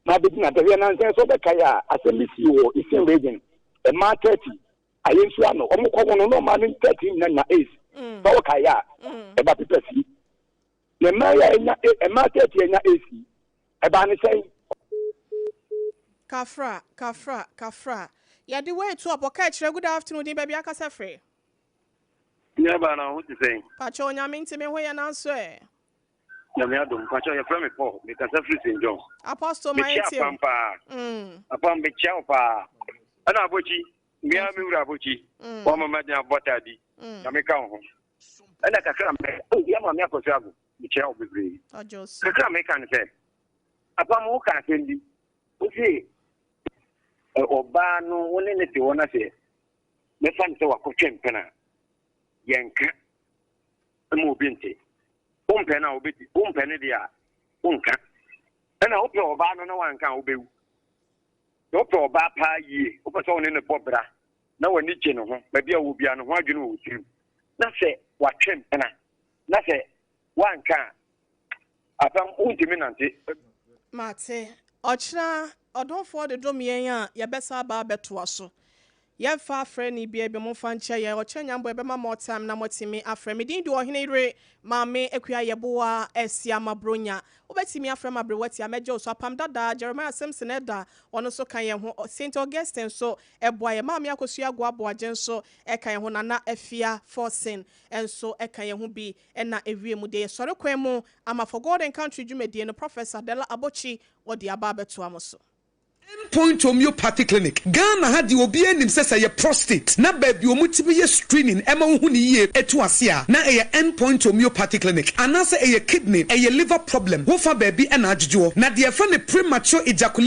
na abɛdi no atɛhwɛ? Nnansa yi sɛ wobɛkae a, asɛm bi sii wɔ Eastern Region, mmaa 30, ayɛ nsuo ano, wɔkɔ ho no na mmaa no 30 nyina nya AIDS. Sɛ wokae a, ɛba papers yi. Na mmaa yi a ɛnya mmaa 30 a ɛnya AIDS yi, ɛbaa ne sɛn? Kafra, kafra, kafra. Yɛde wei to ɔpɔ ka kyerɛ good afternoon din baabi akasa firi. Nuabaa na wo ho te sɛn? Pakyɛ Onyame nti me ho yɛ nanso ɛ. Nyame adom. Pakyɛ yɛfrɛ me Paul. Me kasa firi St. John's. Apostle ma Mekyia yɛntie o. Apam paa. Apam mekyia wo paa. Ɛna Abokyi, me ara me wura Abokyi. Wama m'adwene abɔ taa bi. Nyame ka wo ho. Ɛna kakra mɛ, oh yɛ maame Akɔso Ago, mekyia wo bebree. Ɔgye wo so. Kakra meka ne sɛ, Apam wo ka asɛm bi. Wo se. Ɔbaa no, wo ne no te hɔ na sɛ mɛfa no sɛ wakɔtwe mpena a, yɛnka ma obi nte. Wompɛ no a wobɛti, wompɛ no deɛ a, wonka. Ɛna wopɛ ɔbaa no na wanka a, wobɛwu. Sɛ wopɛ ɔbaa paa yie, wopɛ sɛ wo ne no bɔ bra na w'ani gye ne ho, baabi a ɔwɔ biara ne ho adwene wɔ wo tirim, na sɛ watwe mpena na sɛ woanka a, Apam, wontumi nnante. Mate. Ɔkyena ɔdomfoɔ de dom yɛn a, yɛbɛsan aba abɛtoa so. Yɛmfa afrɛ ni biara bi, momfa nkyɛ yɛn. Ɔkyena Nyambɔ yɛbɛma more time na moatumi afrɛ. Me din de Ɔhene Yere Maame Akua Yeboah Asiamah Bronya. Wobɛtumi afrɛ me aberewa tia, mɛgye wo so. Apam Dada, Jeremiah Simpson Ɛda, ɔno nso ka yɛn ho. Saint Augustine nso boa yɛn. Maame Akosua Agoa Aboagye nso ka yɛn ho. Nana Afia Forson nso ka yɛn ho bi. Ɛna ewie mu deɛ yɛsɔre kwan mu ama For God and Country dwumadie no Professor Dela Abotsi ɔde aba abɛtoa mo so. End Point Homeopathy Clinic, Ghana ha deɛ obiara nim sɛ sɛ ɛyɛ prostate na baabi a wɔtumi yɛ screening ma wohu no yie to ase a na ɛyɛ End Point Homeopathy Clinic anaasɛ ɛyɛ kidney, ɛyɛ liver problem, wofa baabi na adwodwoɔ na deɛ yɛfrɛ no premature ejaculation.